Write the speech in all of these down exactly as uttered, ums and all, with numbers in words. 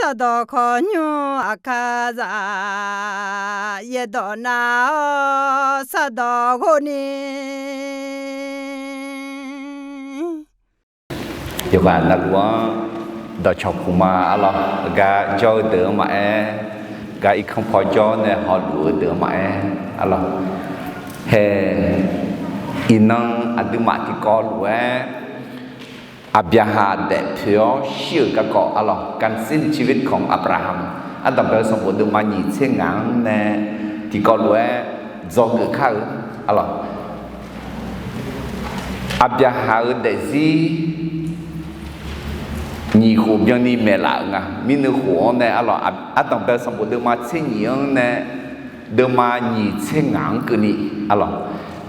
Sardawq khawqnymr aqkar zaq, yaerdawq nav-awr sardawq ghov ni. Yawqghaq navluf-anr dawqcawq puq ma arlawr, gar jawr-eu deuq-anr maqaer, gar irkanr paw jawr nae hawluf-eu deuq-anr maqaer arlawr. Hae, iqnan aqduimaf tiqkawv lof-aer Aqbyaqhaq daefpoeq-awr shir-euq garkawv arlawr, Ganxin Civic Kong Abraham, ardanqbae-eu sanqbof deuvma nyiq tser ngaq-anr nae tiqkawv lof-aer dzawgeuf kar-eu arlawr. Aqbyaqhaq-euq daefzir nyiq khof byanni maeqlaf-euq nga. Mirnuiv khof-anr nae arlawr, ardanqbae-eu sanqbof deuvma tser nyiq-anr nae deuvma nyiq tser ngaq-anr keuvni arlawr.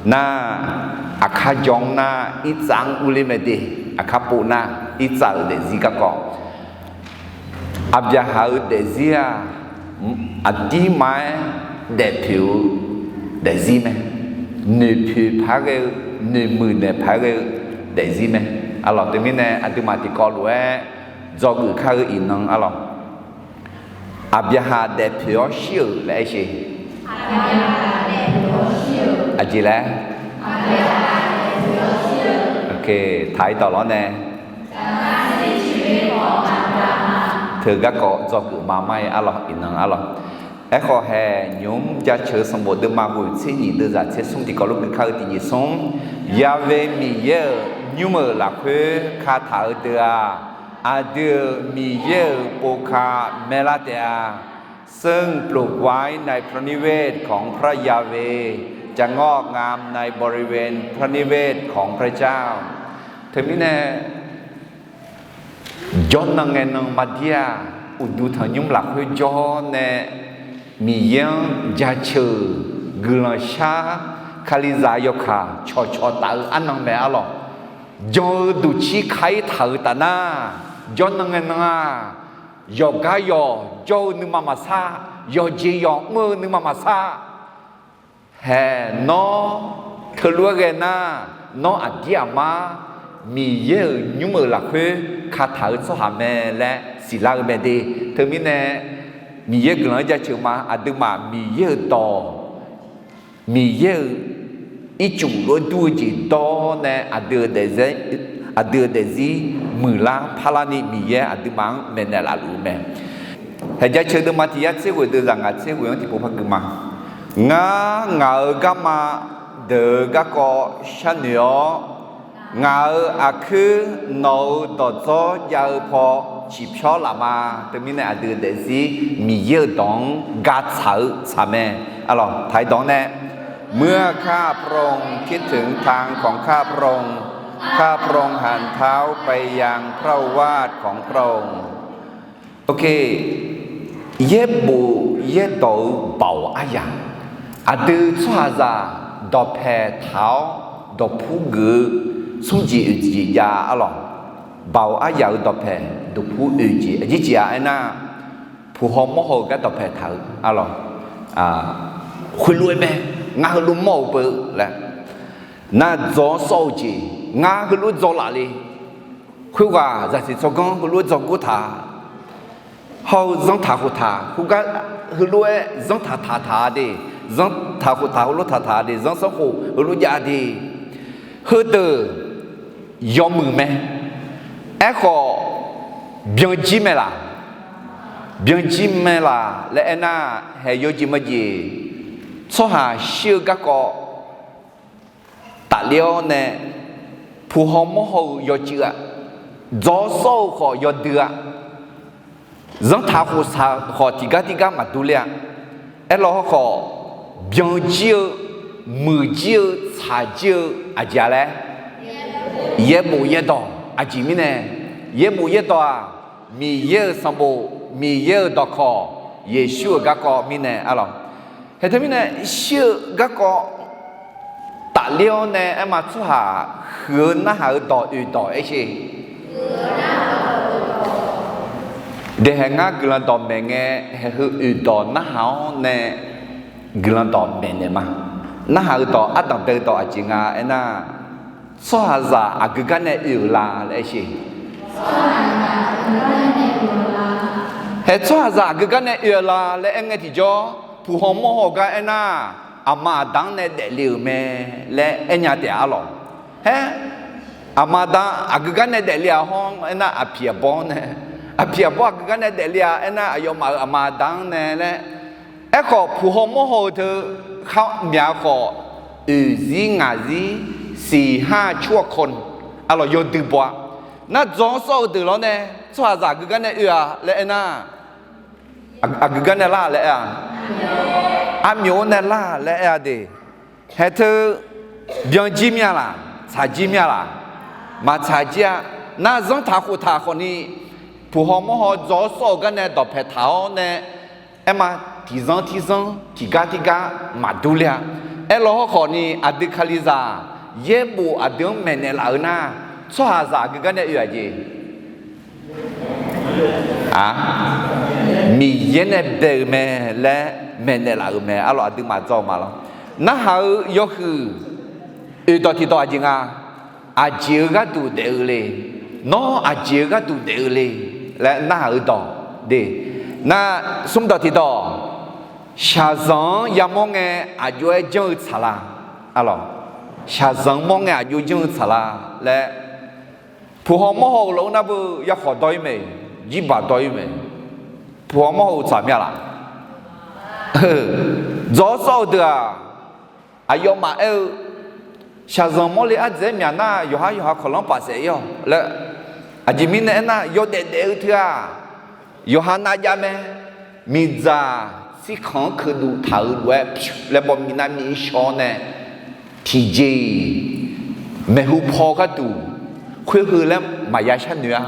Nar, aqkar jawr-anr nar irtsav-anr urler mae de, aqkar pov nar irtsav-euq daefzir garkawv. Aqbyaqhaq-euq daefzir-aq, aqdirma-aer daefpoeq-eu daefzir mae. Noeqpoeq paq-aer ghae-eu, noeqmuiq naeq paq-aer ghae-eu daefzir mae. Arlawr, teumirnae aqduimaf tiqkawv lof-aer dzawgeuf kar-eu iqnan arlawr. Aqbyaqhaq daefpoeq-awr shir-euq laer aer sher. Aqjeq laer. Taq-ir dawq lawr nae, teu garkawv dzawgeuf ma mar-aer arlawr, iqnan arlawr. Aerkhawf hae, nymq-mr jaceuq-eu sanqbof deuvma ghoeq tser nyiq deuvzaq tser smr tiqkawv lof gui kar-eu tiqjeq smr, Ya've Miqyaer-euq nymr-euq lafkhoer kataq-eu deuq-aq, aqdui-euq Miqyaer-euq pov ka maeqlar taef-a. ซึ่งปลูกไว้ในพระนิเวศของพระยาห์เวห์ จะงอกงามในบริเวณพระนิเวศของพระเจ้า Teumirnae, jawrnan ngaenan maqdir-aq, uqduq tanqnymr lafkhoer jawr nae Miqyaer-anr jaceuq-euq guiqlanq shar, Kalizaq yawkaq cawqcawq taf-eu arnan mae arlawr. Jan-eu duqcir ka-ir taq-euq taf nar, jawrnan ngaenan-aq, yawqgar yawq jawr-eu nuima maqsar, yawqjeq yawq mr-eu nuima maqsar. Hae, nawr teulof-aer ghae nar, nawr aqdir aqmar Miqyaer-euq nymr-euq lafkhoer kataq-eu tsawrhaq mae laer siqlar-eu mae de. Teumirnae, Miqyaer guiqlanq-anr jaceuq ma. Aqduimaf Miqyaer-euq dawq, Miqyaer-euq ircuf lof-aer dur-eu jeq dawr nae, aqdui-euq daefzir muiqlar parlarni Miqyaer aqduimaf-anr maeqnaeq laf luf-eu mae. Hae, jaceuq deuvma tiq yar tser ghoeq deuvzaq ngaq tser ghoeq-anr tiqpov par gui ma. Ngar ngaq-euq garma deuq-eu garkawv sharnoeq-awr, ngaq-euq aqkuir nawq-euq dawqdzawr jav-eu paw ciqpyawr laf ma. Teumirnae aqdui-euq daefzir Miqyaer-euq dawq-anr gatsaq-eu tsaq mae. Arlawr, taq-ir dawq-anr nae, เมื่อข้าพระองค์คิดถึงทางของข้าพระองค์ ข้าพระองค์หันเท้าไปยังพระโอวาทของพระองค์ Yaerbof yaerdawq-eu baoq aryaq, aqdui tsawrhaqzaq dawqpaeq taq-awr dawqpur geuf-eu smrjeq oeq jeq jav arlawr. Baoq aryaq-euq dawqpaeq dawqpur oeq jeq aqjeq jeq-aq aernar, puq haw mawr haw-eu gar dawqpaeq taq-eu arlawr. Khoerlof-aer mae, ngar heulof mawr-euq peu laer, nar dzaw-awr sawr-eu jeq, ngar heulof-aer dzaw laf le. Khoerghaq zaqsiq tsawrganr heulof-aer dzaw gor taq, hawr-eu zanrtaq khoftaq khoergar heulof-aer zanrtaq taq taq-a de, zanrtaq khoftaq heulof taq taq-a de, zanrsanrkhof heulof jav de. Heudeuq yawmuiq mae. Aerkhawf, byanjir mae laq? Byanjir mae laq laer aernar, haeq yawjeq majeq, tsawrhaq shir-eu garkawv tafler-awr nae, puq haw mawr haw-eu yawcuiv-a, dzaw-awr sawr-eu khawf yawdui-a, zanrtaq khoftaq khawf tiqgar tiqgar maqdur ler-a. Aerlawr hawrkhawf, byanjir-eu, muiqjir-eu, tsaqjir-eu aqjeq-a laer, yaerbof yaerdawq aqjeq mirnae, yaerbof yaerdawq-aq, Miqyaer-euq sanqbof, Miqyaer-euq dawqkawq, Yeqsur-euq garkawv mirnae arlawr. Haeq teumirnae shir-eu garkawv tafler-awr nae aerma tsawrhaq huiq-eu narhaq-eu dawq oeq dawq aer sher. Daeqhaeq ngar guiqlanq dawq maeq ngae, haeq heu oeq dawq narhaq-awr nae guiqlanq dawq maeqnaeq ma. Narhaq-eu dawq ardanq bae-eu dawq aqjeq nga aernar, tsawrhaqzaq aqgeu gar nae oe-euq la laer aer sher. Haer tsawrhaqzaq aqgeu gar nae oe-a la laer aer ngae tiqjawr, puq haw mawr haw gar aernar, aqma aqda-anr nae daefle-euq mae laer aer nya taef-a arlawq. Haer, aqma aqda aqgeu gar nae daefle-a hawr aernar, aqpiq aqbawr nae, aqpiq aqbawr aqgeu gar nae daefle-a aernar, aqyawfmaf-euq aqma aqda-anr nae laer. Aerkhawf, puq haw mawr haw-eu teu kharmyaq khawf, oeq zir ngaq zir siq har cur-a kawr, arlawq yawdui baw-a. Nar dzaw-awr sawr-eu deuq lawr nae, tsawrhaqzaq aqgeu gar nae oe-a laer aernar, aqgeu gar nae lar laer aer-a, armyawf-anr nae lar laer aer-a de. Haer teu byan jir mir-a laq, tsaq jir mir-a laq, maqtsaq jir-a. Nar zanrtaq khoftaq khawfni, puq haw mawr haw dzaw-awr sawr-eu gar nae dawqpae taq-awr nae, aerma, tiqzanr tiqzanr tiqgar tiqgar maqdur ler-a. Aerlaw hawrkhawfni aqdui Kalizaq yaerbof aqdui-anr maeqnaeq laf-eu nar, tsawrhaqzaq aqgeu gar nae oe-aq jeq? A, Miqyaer nae bae-euq mae laer maeqnaeq laf-euq mae arlawq, aqduimaf dzaw ma lawr. Narhaq-eu yawhuiq oeq dawq tiqdawq aqjeq nga, aqjeq-eu gharduq daef-eu le, nawr aqjeq-eu gharduq daef-eu le laer narhaq-eu dawq de. Nar smr dawq tiqdawq, shaqzanq-anr yamawr ngae aqjox-aer janr-eu tsaq la, arlawq, shaqzanq mawr ngae aqjox janr-eu tsaq la laer, puq haw mawr haw-euq lof-aer nar beu yarkhawf dawr-ir mae, jirbaq dawr-ir mae. Puq haw mawr haw-euq tsaq mir-a laq? Dzaw-awr sawr-eu deuq-aq, aqyawfmaf aer-eu, shaqzanq mawrle ardzaeq-aer myaq nar, yawqhar yawqha kawqlanr paf saef-ir-awq laer. Aqjeq mirnae aernar, yawdaef daef-eu teu-aq, yawqha navjav mae. Miqdzaq tsirkhanq-anr keuqduf taq-euq lof-aer pyur laer baw mi nar mi-ir shaw-awr nae, tiqjeq-iq maeqhu paw gharduq khoer heu laer maqya sharnoeq-a.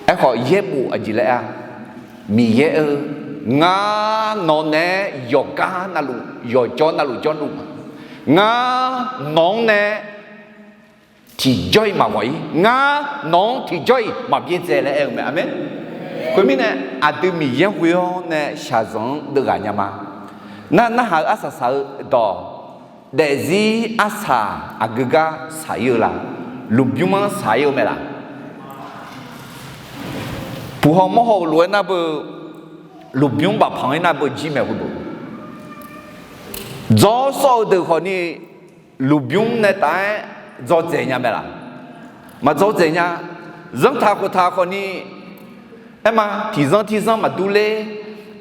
Aerkhawf yaerbof aqjeq laer aer-a, Miqyaer-eu, ngar nawq naeq-aer yawqgar navluf yawqjawr navluf jawrluf, ngar nawq-anr nae tiqjawr-iq maqghawq-ir, ngar nawq-anr tiqjawr-iq maqbyaerdzae laer aer-eu mae. Aqmeq. Khoermirnae, aqdui Miqyaer ghoe-awr nae shaqzanq-anr deuvghaq nya ma. Nar narhaq-eu arsaq saq-eu dawq, daefzir arsaq aqgeu gar saq-ir-eu la? Lmqbymr-anr saq-ir-eu mae laq? Puq haw mawr haw-euq lof-aer nar beu, lmqbymr bafpanq-ir nar beu jir mae khoer beu. Dzaw-awr sawr-eu deuq khawfni, lmqbymr nae taf-aer dzawdzaeq nya mae laq? Maqdzawdzaeq nya. Zanrtaq khoftaq khawfni, aerma, tiqzanr tiqzanr maqdur ler,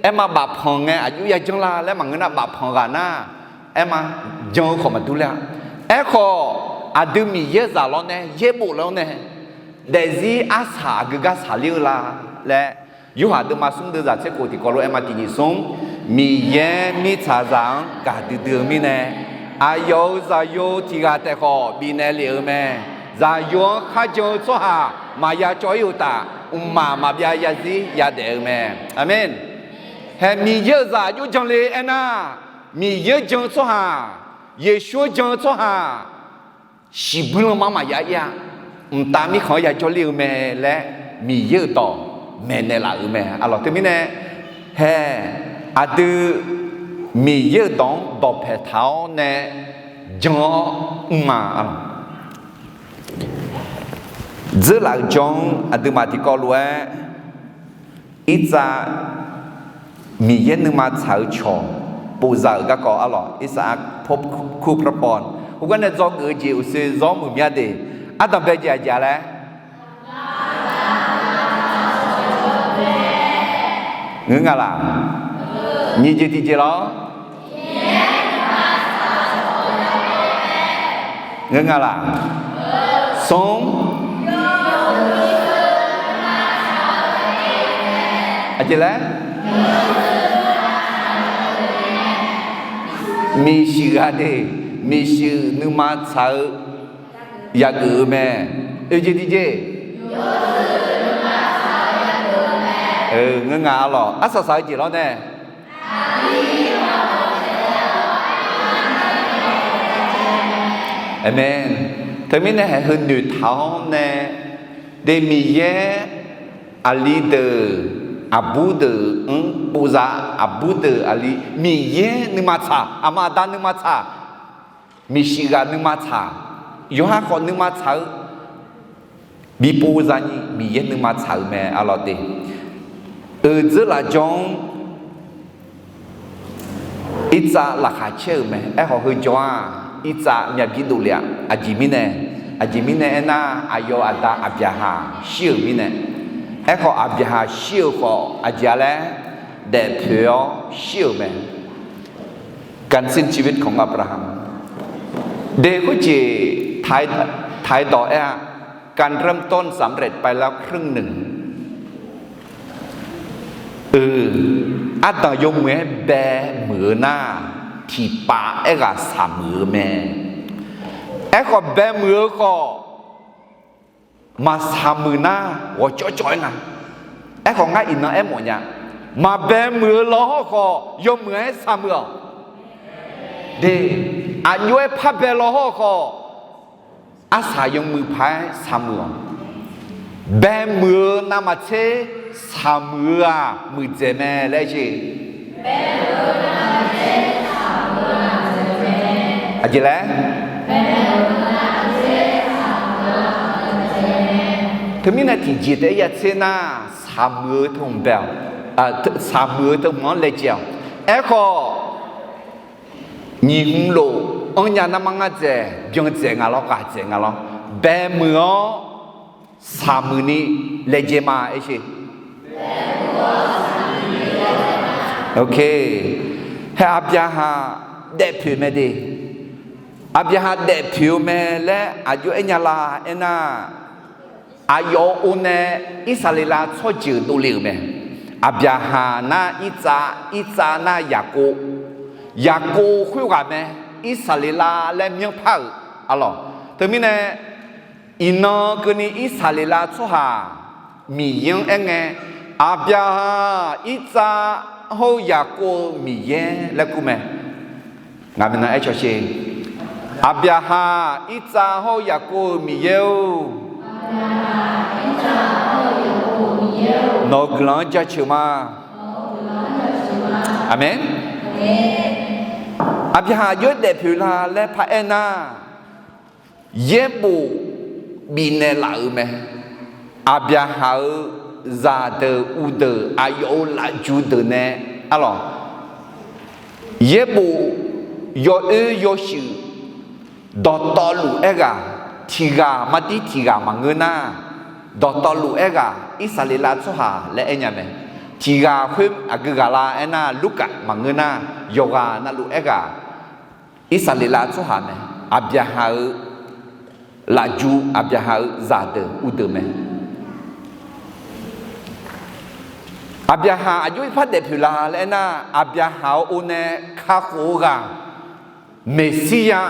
aerma bafpanq ngae aqjox yajanr la laer maqngeur nar, bafpanq ghaq nar, aerma, jan-eu khawf maqdur ler-a. Aerkhawf, aqdui Miqyaer-eu zaq lawr nae, yaerbof lawr nae, daefzir arsaq aqgeu gar saqler-eu la laer, Yorhaq deuvma smr deuvzaq tser khof tiqkawv lof-aer ma tiqnyiq smr, Miqyaer mirtsaqzaq-anr gaqdui dui-eu mirnae, aqyawf-euq zaqyo tiq ghaq taef khawf bifnaeq lef-eu mae. Zaqyo-anr kharjan-eu tsawrhaq maqya cawv-ir uqtaf, mqmaq maqbyav yazir yadaef-eu mae. Aqmeq. Hae Miqyaer-euq zaq aqjox jan le aernar, Miqyaer-anr jan-eu tsawrhaq, Yeqsur-anr jan-eu tsawrhaq, shiqbuir lanma-anr maqya ir-a. Mqtav mirkhanq-anr yajawr ler-eu mae laer Miqyaer-euq dawq maeqnaeq laf-euq mae. Arlawq teumirnae, hae, aqdui Miqyaer-euq dawq-anr dawqpae taq-awr nae jan-awr mr ma. Arlawq, dzeurlaf-euq jawr-anr aqduimaf tiqkawv lof-aer, Irtsav Miqyaer nuima tsaq-eu cawq povzaq-euq garkawv arlawq, Irtsav kur pawrpawv, heugar nae dzawgeuf-eu jeq uqshoe zawr muiq mya de. Ardanqbae jeq aqjeq-a laer ngeur nga laq? Nyiq jeq tiqjeq lawr. Ngeur nga laq? Smr. Aqjeq laer? Miqshuif ghaq de, miqshuif nuima tsaq-eu yageuf-eu mae. Oeq jeq tiqjeq? Ngeur nga arlawq, arsaq saq-eu jeq lawr nae. Aqmeq. Teumirnae hae heu noeqtaq-awr nae, de Miqyaer aqli deuq aqbur deuq-anr povzaq, aqbur deuq aqli Miqyaer nuima tsaq, aqma aqda nuima tsaq, miqshuif ghaq nuima tsaq, yawqha khawf nuima tsaq-eu bi povzaq ni Miqyaer nuima tsaq-euq mae arlawq de. Euq dzeurlaf jawr-anr irtsav laqkhaq caer-euq mae. Aerkhawf heu jawr-aq, irtsav myavbir dovle-aq, aqjeq mirnae, aqjeq mirnae aernar, aqyawf aqda Aqbyaqhaq shir-euq mirnae. Aerkhawf, Aqbyaqhaq shir-euq khawf aqjeq-a laer daefpoeq-awr shir-euq mae. การสิ้นชีวิตของอับราฮัม De khoerjeq taq-aer dawq aer-a, การเริ่มต้นสำเร็จไปแล้วครึ่งหนึ่ง. Ardanq yawmuiq-aer bae muiq-eu nar, tiqpav aerghaq shaqmuiq-eu mae. Aerkhawf, bae muiq-eu khawf maqshaqmuiq nar, ghawqcawv cawv-aer nga. Aerkhawf, ngar iqnan aermawf nya. Maqbae muiq-eu lawhawr khawf, yawmuiq-aer shaqmuiq-awq. De, aqjox-aer parbae lawhawr khawf, arsaq yawmuiq paq-aer shaqmuiq-awq. Bae muiq-eu navmaqtser shaqmuiq-eu-aq, muiqdzaeq mae laer jeq. Aqjeq laer? Teumirnae tiqjeq taef-aer yatser nar, shaqmuiq-eu teu hmq bae-awq. Shaqmuiq-eu teu hmq-anr laejae-awq. Aerkhawf, nyiq hmq lof-anr nya narmar ngar dzaeq, byan dzaeq nga lawr, ghaq dzaeq nga lawr. Bae muiq-awr shaqmuiq ni laejae ma aer sher. Ok. Hae Aqbyaqhaq daefpoeq mae de. Aqbyaqhaq daefpoeq-eu mae laer aqjox aer nya la aernar, aqyawf-euq or nae Irsaqleqlav tsawrjeuq dovle-euq mae. Aqbyaqhaq nar Irtsav, Irtsav nar Yaqkov, Yaqkov khoerghaq mae. Irsaqleqlav laer myanrpar-euq arlawq. Teumirnae iqnan keuvni Irsaqleqlav tsawrhaq Miqyaer-anr aerngae, Aqbyaqhaq, Irtsav hawr-eu Yaqkov-euq Miqyaer laer kur mae. Ngaq miqnan aer cawsher. Aqbyaqhaq, Irtsav hawr-eu Yaqkov-euq Miqyaer-or, nawq-euq guiqlanq-anr jaceuq ma. Aqmeq. Aqbyaqhaq aqjox-aer daefpoeq la laer paraer nar, yaerbof bifnaeq laf-euq mae. Aqbyaqhaq-euq zaqdeuq uqdeuq aqyawf-euq lafju deuq nae arlawq, yaerbof yawoer yawshuif dawqtawvluf aerghaq, tiqghaq mardir tiqghaq maqngeur nar, dawqtawvluf aerghaq Irsaqleqlav tsawrhaq laer aer nya mae. Tiqghaq khoer aqgeu ghaq la aernar, Lurkaf maqngeur nar, yawqghaq navluf aerghaq Irsaqleqlav tsawrhaq mae. Aqbyaqhaq-euq lafju, Aqbyaqhaq-euq zaqdeuq uqdeuq mae. Aqbyaqhaq aqjox-aer par daefpoeq la laer aernar, Aqbyaqhaq-euq or nae kakhof-eu ghaq Meqsirya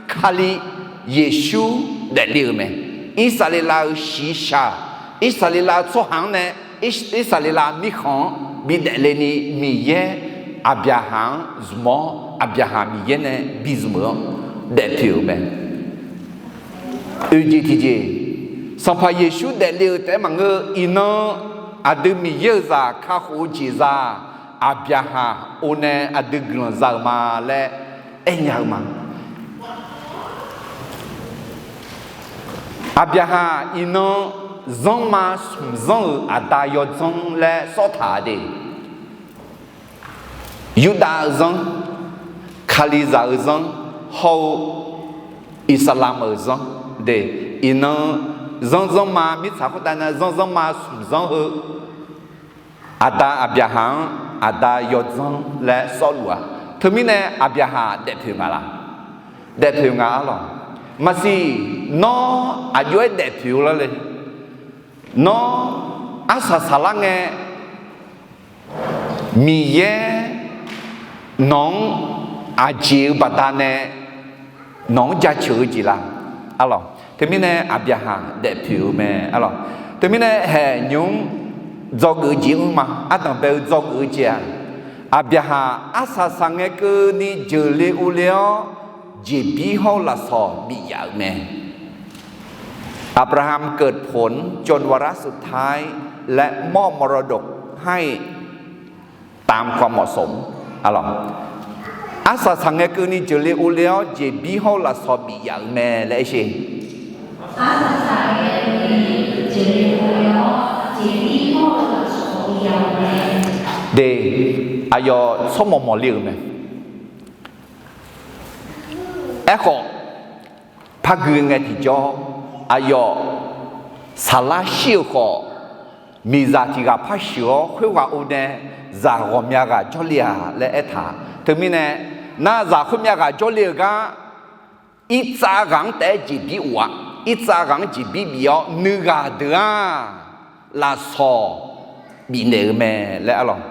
Kali Yeqsur daefle-euq mae. Irsaqleqlav-euq shiqshaq, Irsaqleqlav tsawrhaq-anr nae, Irsaqleqlav mirkhanq-anr bidaefle ni Miqyaer Aqbyaqhaq-anr zmq-awr, Aqbyaqhaq Miqyaer nae bizmq-eu-anr daefpoeq-euq mae. Oeq jeq tiqjeq, Sanqpaq Yeqsur daefle-euq taef-aer maqngeur-eu, iqnan aqdui Miqyaer-euq zaq kakhof-eu jeq za, Aqbyaqhaq or nae aqdui guiqlanq za-euq ma laer aernya-eu ma. Aqbyaqhaq iqnan zanrma smq zanr-euq aqda yawdzanr laer sawr taq de. Yurdav-eu zanr, Kalizaq-eu zanr, hawr-eu Iqsaqlamq-euq zanr de. Iqnan zanr zanrma mirtsaq khoertav na zanr zanrma smq zanr heu aqda Aqbyaqhaq-anr aqda yawdzanr laer sawrluf-a. Teumirnae Aqbyaqhaq daefpoeq nga laq? Daefpoeq nga arlawq. Maqsiq, nawr aqjox-aer daefpoeq-eu lar le. Nawr arsaq saqlar ngae, Miqyaer nawq-anr aqjeq-eu baqdanae nawq-anr jaceuq-eu jeq la? Arlawq, teumirnae Aqbyaqhaq daefpoeq-eu mae arlawq. Teumirnae haeq nymq-mr dzawgeuf-eu jeq mr ma. Ardanq bae-eu dzawgeuf-eu jeq-aq, Aqbyaqhaq arsaq saqngae keuvni jeuqle urle-awr, jeqbir hawr-eu lafsawq bif yaf-euq mae. อับราฮัมเกิดผลจนวาระสุดท้าย และมอบมรดกให้ตามความเหมาะสม arlawq. Arsaq saqngae keuvni jeuqle urle-awr, jeqbir hawr-eu lafsawq bif yaf-euq mae laer aer sher. De, aqyawf tsawrmawq mawqle-euq mae. Aerkhawf, par gui ngae tiqjawr, aqyawf saqlar shir-euq khawf, miqzaq tiq ghaq par sheuq-awr khoerghaq or nae zaq ghawqmya ghaq jawrle-aq laer aertaq. Teumirnae, nar zaq khoermya ghaq jawrle-eu gar, irtsav ghaq-anr taef-aer jeqbir of-a. Irtsav ghaq-anr jeqbir bif-awr nuighaq deuq-aq lafsawq bifnaeq-eu mae laer arlawq.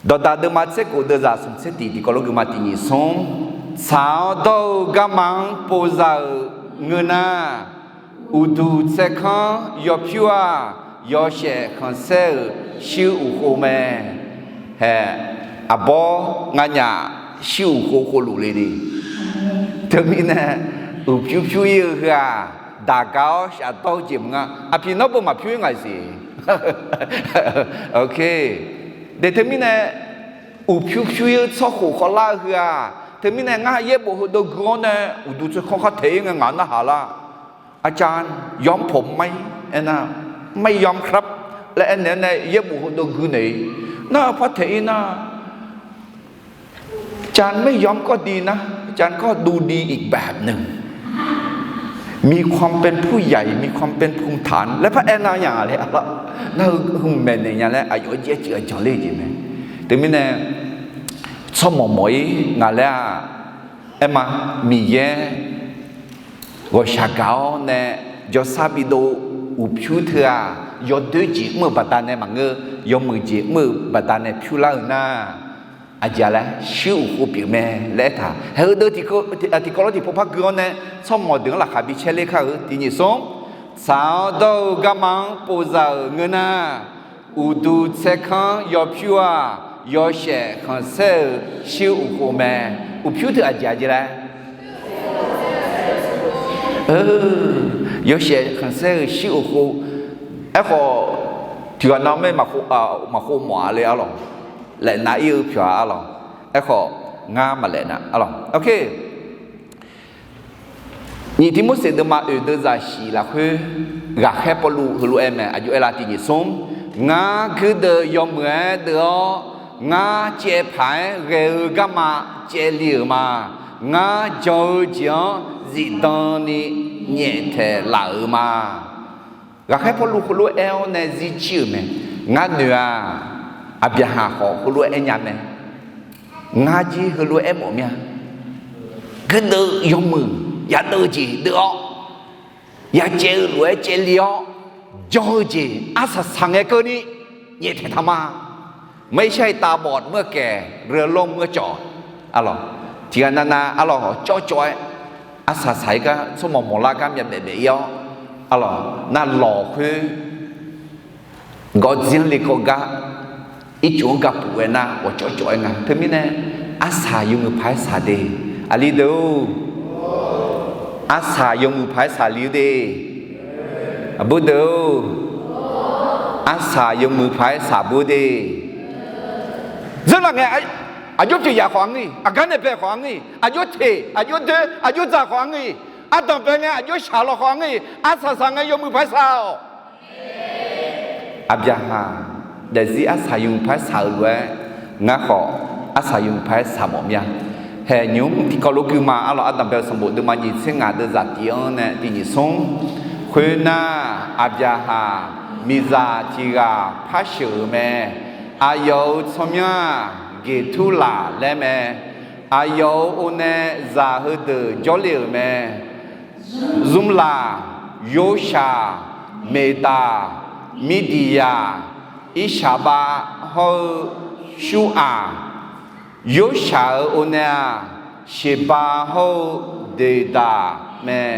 Dawqdaq deuvma tser khof deuvzaq smq tser tiq tiqkawv lof guima tiq nyiq smr. Tsaq-awr dawr-eu garma-anr pov za-euq ngeur nar, uqduq tsaerkanr yawpyur-aq, yawshaef khanqsaer-euq shir uqkhov mae. Hae, aqbawr nganyaf shir uqkhov khovluf le de. Teumirnae, uqpyur pyur-ir-eu heu-aq, daqga-awr shafdawr-eu jeq maqnga. Aqpiq nawr beu maqpyur-ir ngaq siq. De teumirnae, uqpyur pyur-ir-eu tsawrkhof khawvlar-eu heu-aq, teumirnae ngar yaerbof heudeuv gui-awr nae uqduq tsaerkanr khar taeq-ir ngae ngaq narhaq lar. อาจารย์ ย้อมผมไหม aernar, ไม่ย้อมครับ laer aernaeq-awr nae yaerbof heudeuv gui naeq-ir. Nar-eu par taeq-ir nar, อาจารย์ ไม่ย้อมก็ดีนะ อาจารย์ ก็ดูดีอีกแบบหนึ่ง มีความเป็นผู้ใหญ่ มีความเป็นภูมิฐาน laer par aernar nya laer arlawq. Nar-eu hmq maeqnaeq nya laer aqyawf-anr jaer ceuq-a janqler-eu jeq mae. Teumirnae, tsawrmawq mawq-ir ngaq laer-aq, aerma, Miqyaer ghawqshaq gaq-awr nae jawrsar bidov uqpyur teu-aq, yawdoer jeq mr-euq baqdanae maqngeur, yawmuiq jeq mr-euq baqdanae pyur lar-eu nar, aqjeq laer shir uqkhov pyeuf mae laer aertaq. Haeq heudeuv tiqkawv lawr tiqpov par gui-awr nae tsawrmawq deuq-anr laqkhaq bi caer ler kar-eu tiq nyiq smr. Tsaq-awr dawr-eu garma-anr pov za-euq ngeur nar, uqduq tsaerkanr yawpyur-aq, yawshaef khanqsaer-euq shir uqkhov mae. Uqpyur teu aqjeq aqjeq laer yawshaef khanqsaer-euq shir uqkhov. Aerkhawf, tiqghaq nav maer maqkhov mawf-a le arlawq. Laefnav ir-eu pyawq-a arlawq. Aerkhawf, ngar maqlaefnav arlawq. Nyiq Tiqmorseq deuvma oeq deuvzaq shif lafkhoer, ghaqkhaer Pawrluv heulof-aer mae, aqjox aer la tiq nyiq smr. Ngar guirdeuv yawmuiq-aer deuv-awr, ngar caev paq-aer ghae-eu garma caevli-euq ma. Ngar jan-eu jeq-anr zifdan ni nyaeftaeq laf-euq ma. Ghaqkhaer Pawrluv heulof-aer aer-awr nae zir jir-euq mae. Ngar noeq-aq, Aqbyaqhaq khawf heulof-aer aer nya mae. Ngar jir heulof-aer mawf mir-a. Guirdeuv yawmuiq yadeuv-eu jeq deuv-awr, yacaev-eu lof-aer caevli-awr, jan-eu jeq arsaq saq ngae keuvni nyaeftaeq taq ma. ไม่ใช่ตาบอดเมื่อแก่ เรือล่มเมื่อจอด arlawq. Tiqghaq navnav arlawq cawvcawv-aer arsaq saq-ir gar tsawrmawq mawqlar gar myavbaef baef-ir-awr, arlawq, navlawq khoer gawqdzir-anr lekawv gar ircuf-anr gapuf-aer nar ghawqcawv cawv-aer nga. Teumirnae, arsaq yawmuiq paq-aer saq de. Aqli deuq-or, arsaq yawmuiq paq-aer saqli-eu de. Aqbur deuq-or, arsaq yawmuiq paq-aer saqbur de. Dzeurlaf ngae, aqjox pyeuf yaf khawf-anr-iq, aqgar nae bae khawf-anr-iq, aqjox teq, aqjox doer, aqjox dzaq khawf-anr-iq, ardanq bae ngae aqjox shaq law khawf-anr-iq, arsaq saq ngae yawmuiq paq-aer saq-awq. Aqbyaqhaq daefzir arsaq yawmuiq paq-aer saq-euq lof-aer, ngar khawf arsaq yawmuiq paq-aer saq mawf mir-a. Haeq nymq-mr tiqkawv lof guima arlawq, ardanq bae-eu sanqbof deuvma nyiq tser ngaq deuvzaq tiq-anr nae tiq nyiq smr. Khoernar, Aqbyaqhaq miqzaq tiq ghaq par sheuq-euq mae. Aqyawf-euq tsawrmyanr-aq, Geqturlaq laer mae. Aqyawf-euq or nae zaq heudeuq jawrle-euq mae. Zmrlaq, Yorshaq, Meqdaq, Mirdiqyaq, Irshaqbav hawr-eu Shuraq. Yorshaq-euq or nae-aq, Sheqbav hawr-eu Deqdaq mae.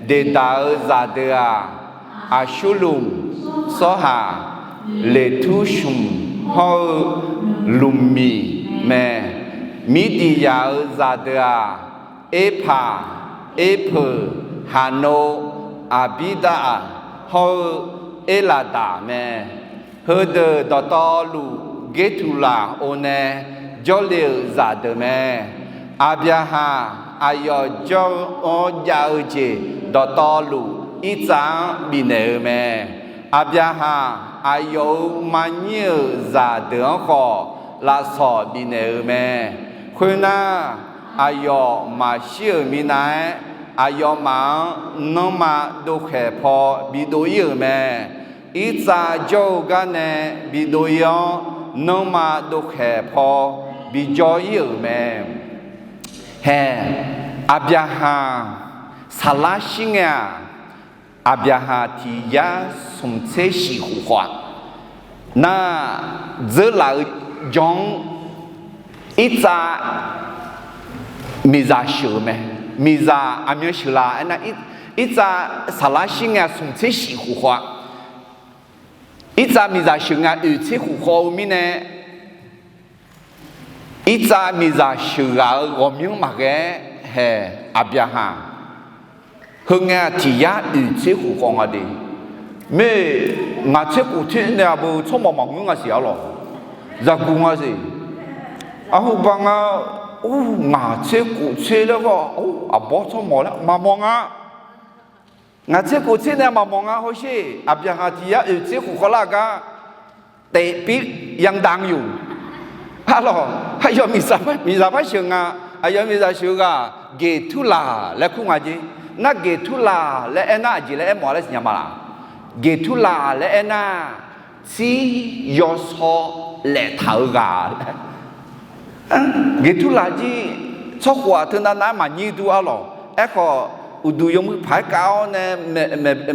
Deqdaq-euq zaqdeuq-aq, Aqsurlmq, Sawrhaq, Leqtursmq hawr-eu Lmqmiq mae. Mirdiqyaq-euq zaqdeuq-aq, Erpaq, Erpeuq, Haqnov, Aqbirdav hawr-eu Erlaqdaq mae. Heudeuq dawqtawvluf Gertuqlaq or nae jawrle-euq zaqdeuq mae. Aqbyaqhaq aqyawf jawr-awr jav-eu jeq dawqtawvluf Irtsav-anr bifnaeq-eu mae. Aqbyaqhaq aqyawf-euq maqnyir-euq zaqdeuq-anr khawf lafsawq bifnaeq-euq mae. Khoernar, aqyawf maqshir-euq minav-aer, aqyawfmaf-anr nanrma dovkhaeq paw bidov ir-euq mae. Irtsav jawr-eu gar nae bidov ir-awr, nanrma dovkhaeq paw bijawr ir-euq mae. Hae, Aqbyaqhaq saflar shir ngae-aq, Aqbyaqhaq tiq yar smq tser shif khof khawf-a. Nar, dzeurlaf-eu jawr-anr irtsav miqzaq sheuq-eu mae. Miqzaq aqmyan sheuqlaf aernar, irtsav saflar shir ngae-aq smq tser shif khof khawf-a. Irtsav miqzaq sheuq ngae-aq oeq tser khof khawf-eu mirnae, irtsav miqzaq sheuqghaq-euq ghawqmyanr maqghae-aer hae, Aqbyaqhaq heungae-aq tiq yar oeq tser khof khawf nga de. Mae, ngaq tser khof tser nae aqbeu tsawrmawq maqngeur nga siq arlawq. Zaqguq nga siq. Arhuba nga, or, ngaq tser khof tser laer khawf, or, aqbawr tsawrmawq laer maqmawf nga. Ngaq tser khof tser nae maqmawf nga hawsher. Aqbyaqhaq tiq yar oeq tser khof khawf lar gar, taef pir yadav-eu. Arlawq, aqyawf miqzaq par sheuq nga. Aqyawf miqzaq sheuq-eu ghaq Geqturlaq laer kur nga jer. Nar Geqturlaq laer aernar aqjeq laer aermawf-a laer siqnya ma laq? Geqturlaq laer aernar, tsir yawsaw laeftaq-eu ghaq laer. Geqturlaq jir tsawrkhof-aq teunav nav-aer maqnyir dur arlawq. Aerkhawf, uqduq yawmuiq paq-aer kav-awr nae,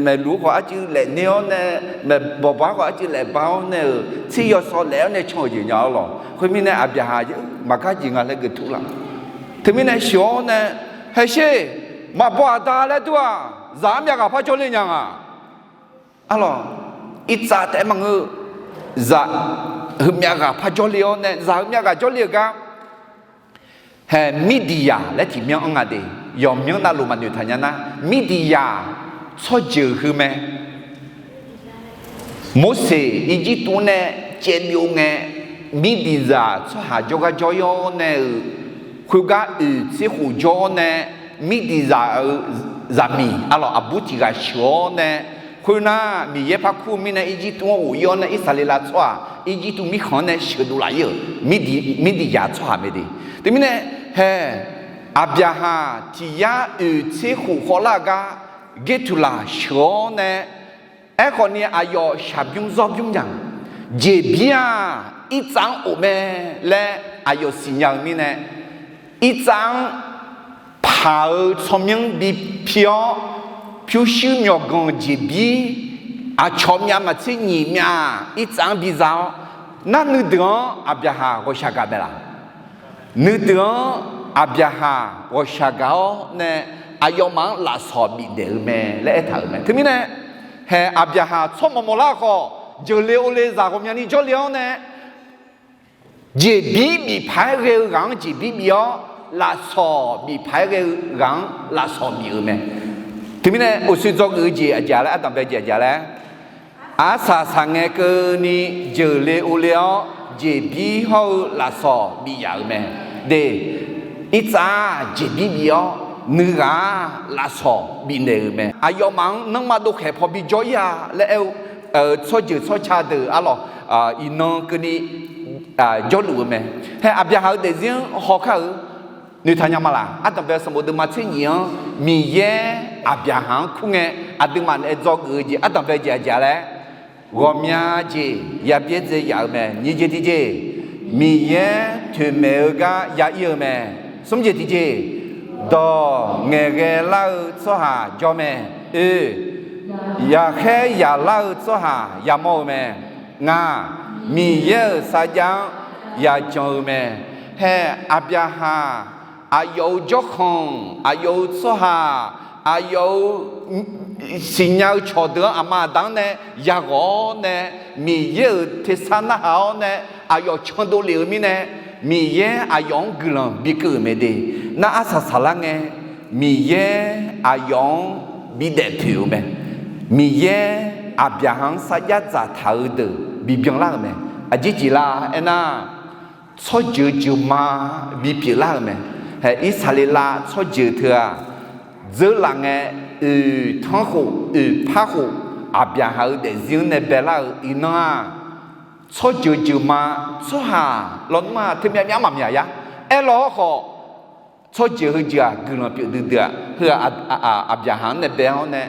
maeqluf-eu khawf arcuiv laefner-awr nae, maeqbawq baq-aer khawf arcuiv laefba-awr nae-euq tsir yawsaw laef-awr nae can-euq jeq nya arlawq. Khoermirnae Aqbyaqhaq maqgar jeq nga laer Geqturlaq. Teumirnae sheuq-awr nae, haesher, maqbaw aqda laer dur-aq, zaq-anr myavghaq par jawrle nya nga. Arlawq, irtsav taef-aer maqngeur-eu, zaq heumyav ghaq par jawrle-awr nae, zaq heumyav ghaq jawrle-euq gar, hae, Mirdiqyaq laer tiqmyanr-anr nga de. Yawqmyanr navluf maqnoeq taq nya nar, Mirdiqyaq tsawrjeuq heu mae. Morseq Irjirtuv nae caev byov ngae, Mirdiqzaq tsawrhaq jawrgar jawr-ir-awr nae-euq, khoergar oeq tser khof jawr-awr nae, Mirdiqzaq-euq zaqmiq arlawq aqbur tiq ghaq sheuq-awr nae, khoernar Miqyaer par kur-eu mirnae Irjirtuv-anr ghof-ir-awr nae Irsaqleqlav tsawrhaq Irjirtuv mirkhanq-anr nae sheuqdov laf-ir-euq Mirdiqzaq tsawrhaq mae de. Teumirnae, hae, Aqbyaqhaq tiq yar oeq tser khof khawf lar gar Geqturlaq sheuq-awr nae, aerkhawf ni aqyawf shaqbymr zawrbymr nya, jeqbir-aq irtsav-anr of mae laer aqyawf siqnya-eu mirnae, irtsav-anr paq-eu tsawrmyanr bi pi-awr, pyurshuir myawqganq jeqbir, aqcawq myav maqtser nyiq myav irtsav-anr biza-awr, nar nuideuq-anr Aqbyaqhaq ghawqshaq gaq mae laq? Nuideuq-anr Aqbyaqhaq ghawqshaq gaq-awr nae, aqyawfmaf-anr lafsawq bifnaeq-eu mae laer aertaq-euq mae. Teumirnae, hae, Aqbyaqhaq tsawrmawq mawqlar khawf, jeuqle ovle zaq ghawqmyani jawrle-awr nae, jeqbir bif paq-aer ghae-eu ghaq-anr jeqbir bif-awr, lafsawq bif paq-aer ghae-eu ghaq-anr lafsawq bif-eu mae. Teumirnae uqshoe dzawgeuf-eu jeq aqjeq laer, ardanqbae jeq aqjeq laer, arsaq saqngae keuvni jeuqle ovle-awr jeqbir hawr-eu lafsawq bif yaf-euq mae. De, irtsav jeqbir bif-awr nuighaq-aq lafsawq bifnaeq-euq mae. Aqyawfmaf-anr nanrma dovkhaeq paw bijawr ir-a laer aer-eu tsawrjeuq tsawrca deuq arlawq, iqnan keuvni jawrluf-eu mae. Hae, Aqbyaqhaq-euq daefzir-anr hawkar-euq noeqtaq nya ma laq? Ardanqbae sanqbof deuvma tser nyiq-anr Miqyaer Aqbyaqhaq-anr kur ngae, aqduimaf nae dzawgeuf-eu jeq ardanqbae jeq aqjeq laer, ghawqmya jeq yabyaer dzae yaf-eu mae. Nyiq jeq tiqjeq, Miqyaer toeqmaeq-eu gar ya ir-eu mae. Smr jeq tiqjeq, dawq ngaeqghae lar-eu tsawrhaq jawr mae. Oe, yaqkhaer yaqlar-eu tsawrhaq yamawr-eu mae. Ngaq, Miqyaer-euq sarjax-anr yajan-eu mae. Hae, Aqbyaqhaq aqyawf-euq jawrkhanq, aqyawf-euq tsawrhaq, aqyawf-euq siqnya-eu cawqdeuq-anr aqma aqda-anr nae yaghawq-awr nae, Miqyaer-euq tersar narhaq-awr nae aqyawf candov lef-eu mirnae, Miqyaer aqyawf-anr guiqlanq bikeuv-euq mae de. Nar arsaq saqlar ngae, Miqyaer aqyawf-anr bidaef poeq-eu mae. Miqyaer Aqbyaqhaq-anr sarjax dzaqtaq-eu deuq bibyan lar-euq mae. Aqjeq jeq la aernar, tsawrjeuq jeuqma bipyeuf lar-euq mae. Hae, Irsaqleqlav tsawrjeuq teu-aq, dzeurlaf ngae, oeq tanr khof, oeq par khof, Aqbyaqhaq-euq daefzir-anr nae baelar-euq iqnan-aq, tsawrjeuq jeuqma, tsawrhaq lawnmr-aq teu myavmyav maqmyaq yar. Aerlaw-awr khawf, tsawrjeuq heujeuq-aq guiqlanq pyeuf duidui-aq, heu-aq, Aqbyaqhaq-anr nae bae-awr nae,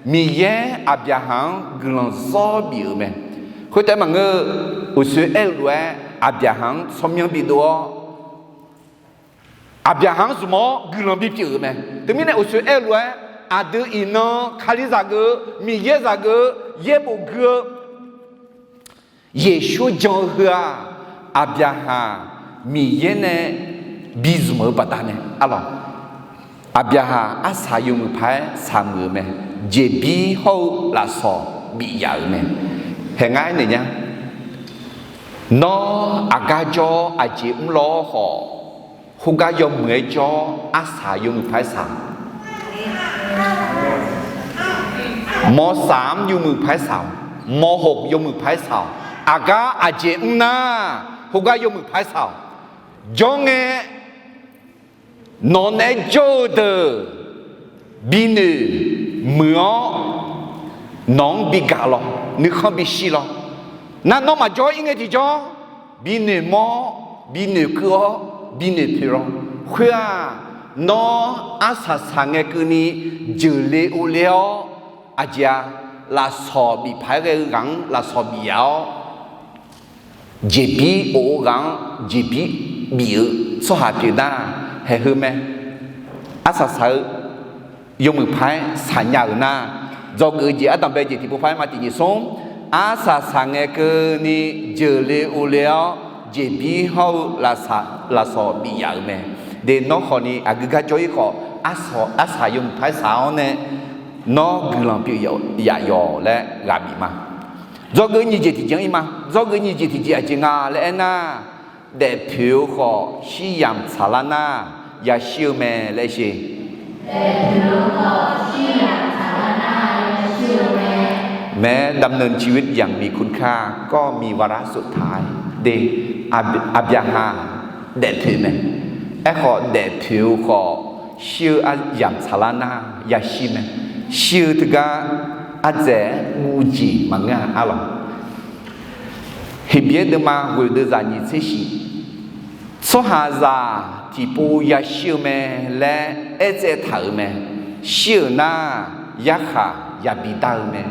Miqyaer Aqbyaqhaq-anr guiqlanq zawr bif-euq mae. Khoertav maqngeur-eu, uqsoe aer-eu lof-aer Aqbyaqhaq-anr tsawrmyanr bidov-awr, Aqbyaqhaq-anr zmq-awr guiqlanq bipyeuf-euq mae. Teumirnae uqsoe aer-eu lof-aer, aqdui iqnan Kalizaq geuf-eu, Miqyaer zaq geuf-eu, yaerbof gui-eu Yeqsur jan-eu heu-aq, Aqbyaqhaq Miqyaer nae bizmq-eu baqdanae arlawq. Aqbyaqhaq arsaq yawmuiq paq-aer shaqmuiq-euq mae. Jeqbir hawr-eu lafsawq bif yaf-euq mae. Haeq ngar aernaeq nya. Nawr aqgar jawr-awr aqjeq mrlaw-awr khawf, khoergar yawmuiq-aer jawr-awr arsaq yawmuiq paq-aer shaq. Mawrsaq-anr yawmuiq paq-aer shaq-awq. Mawrhoq yawmuiq paq-aer shaq-awq. Aqgar aqjeq mr nar, khoergar yawmuiq paq-aer shaq-awq. Jawr ngae, nawq naeq-aer jawr-eu deuq binoeq muiq-awr, nawq-anr bigaq lawq, nuikhanr bishir lawq. Nar nawr maqjawr-ir ngae tiqjawr, binoeq mawr-awr, binoeq kuv-awr, binoeq poeq lawq. Khoer-aq, nawr arsaq saq ngae keuvni jeuqle ovle-awr, aqjeq-a, lafsawq bif paq-aer ghae-eu ghaq-anr lafsawq bif yaf-awr, jeqbir of-eu ghaq-anr jeqbir bif-eu tsawrhaq pyeuf nar, haeq heu mae. Arsaq saq-eu yawmuiq paq-aer shaqnya-euq nar, dzawgeuf-eu jeq ardanqbae jeq tiqpov paq-aer ma tiq nyiq smr, arsaq saq ngae keuvni jeuqle ovle-awr, jeqbir hawr-eu lafsawq bif yaf-euq mae. De nawr khawfni aqgeu gar jawr-ir khawf, arsaq yawmuiq paq-aer shaq-awr nae, nawr guiqlanq pyeuf yaf yawq laer ghaq bif ma. Dzawgeuf nyiq jeq tiqjeq-anr ir ma. Dzawgeuf nyiq jeq tiqjeq aqjeq nga laer aernar, daefpoeq-eu khawf shir yamq tsaqlar nar yashir-eu mae laer sher. Mae, ดำเนินชีวิตอย่างมีคุณค่าก็มีวาระสุดท้าย de, Aqbyaqhaq daefpoeq mae. Aerkhawf daefpoeq-eu khawf shir-eu aryamq tsaqlar nar yashir mae. Shir-eu teugar ardzaeq-aer guv jeq maqngeur-a arlawq. Heqbyaer deuvma ghoeq deuvzaq nyiq tser shif, tsawrhaqzaq tiqpov yashir-eu mae laer aertsaev taq-euq mae. Shir-euq nar yarkhaq yabi dar-eu mae.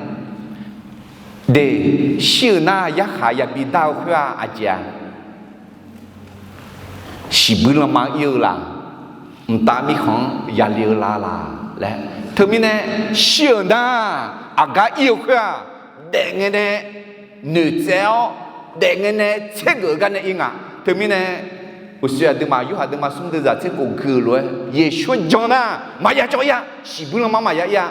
De, shir-euq nar yarkhaq yabi dar-eu khoer-aq aqjeq-a, shiqbuir lanma ir-eu la, mqtav mirkhanq-anr yale-eu la laq laer. Teumirnae shir-euq nar aqgar ir-eu khoer-aq, daefngae nae noeqtsaev-awr, daefngae nae tsergeuf-eu gar nae ir nga. Teumirnae uqshoe aqduimaf yorhaq deuvma smr deuvzaq tser khof gui-eu lof-aer Yeqsur jan nar maqya jawr ir-a, shiqbuir lanma maqya ir-a.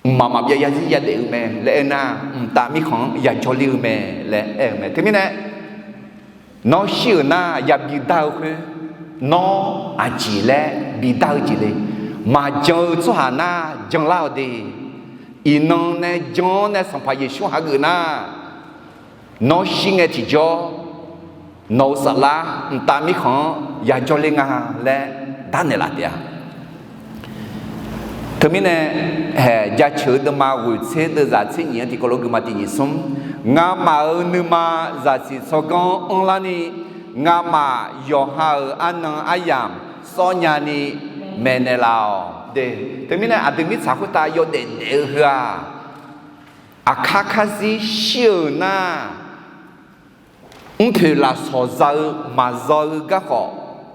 Mqmaq maqbyav yarzir yadaef-eu mae laer aernar, mqtav mirkhanq-anr yajawr ler-eu mae laer aer-eu mae. Teumirnae nawr shir-euq nar yabi dar-eu khoer, nawr aqjeq laer bi dar-eu jeq le. Maqjan-eu tsawrhaq nar janlar-awq de. Iqnan nae jan-awr nae Sanqpaq Yeqsur hageuf nar, nawr shir ngae tiqjawr nawq-eu saflar mqtav mirkhanq-anr yajawr ler nga laer darnaeq laf taef-a. Teumirnae haeq jaceuq-eu deuvma ghoeq tser deuvzaq tser nyiq-anr tiqkawv lof guima tiq nyiq smr, ngamaf-euq nuima zaqsiq tsawrganr anrlarni, ngamaf yawqha-euq arnan aryamq sawrnya ni maeqnaeq laf-awq de. Teumirnae aqdui mirtsaq khoertav yawdaef daef-eu heu-aq, aqkar karzir shir-euq nar, mrpoeq lafsawq za-eu maqzaw-eu garkawv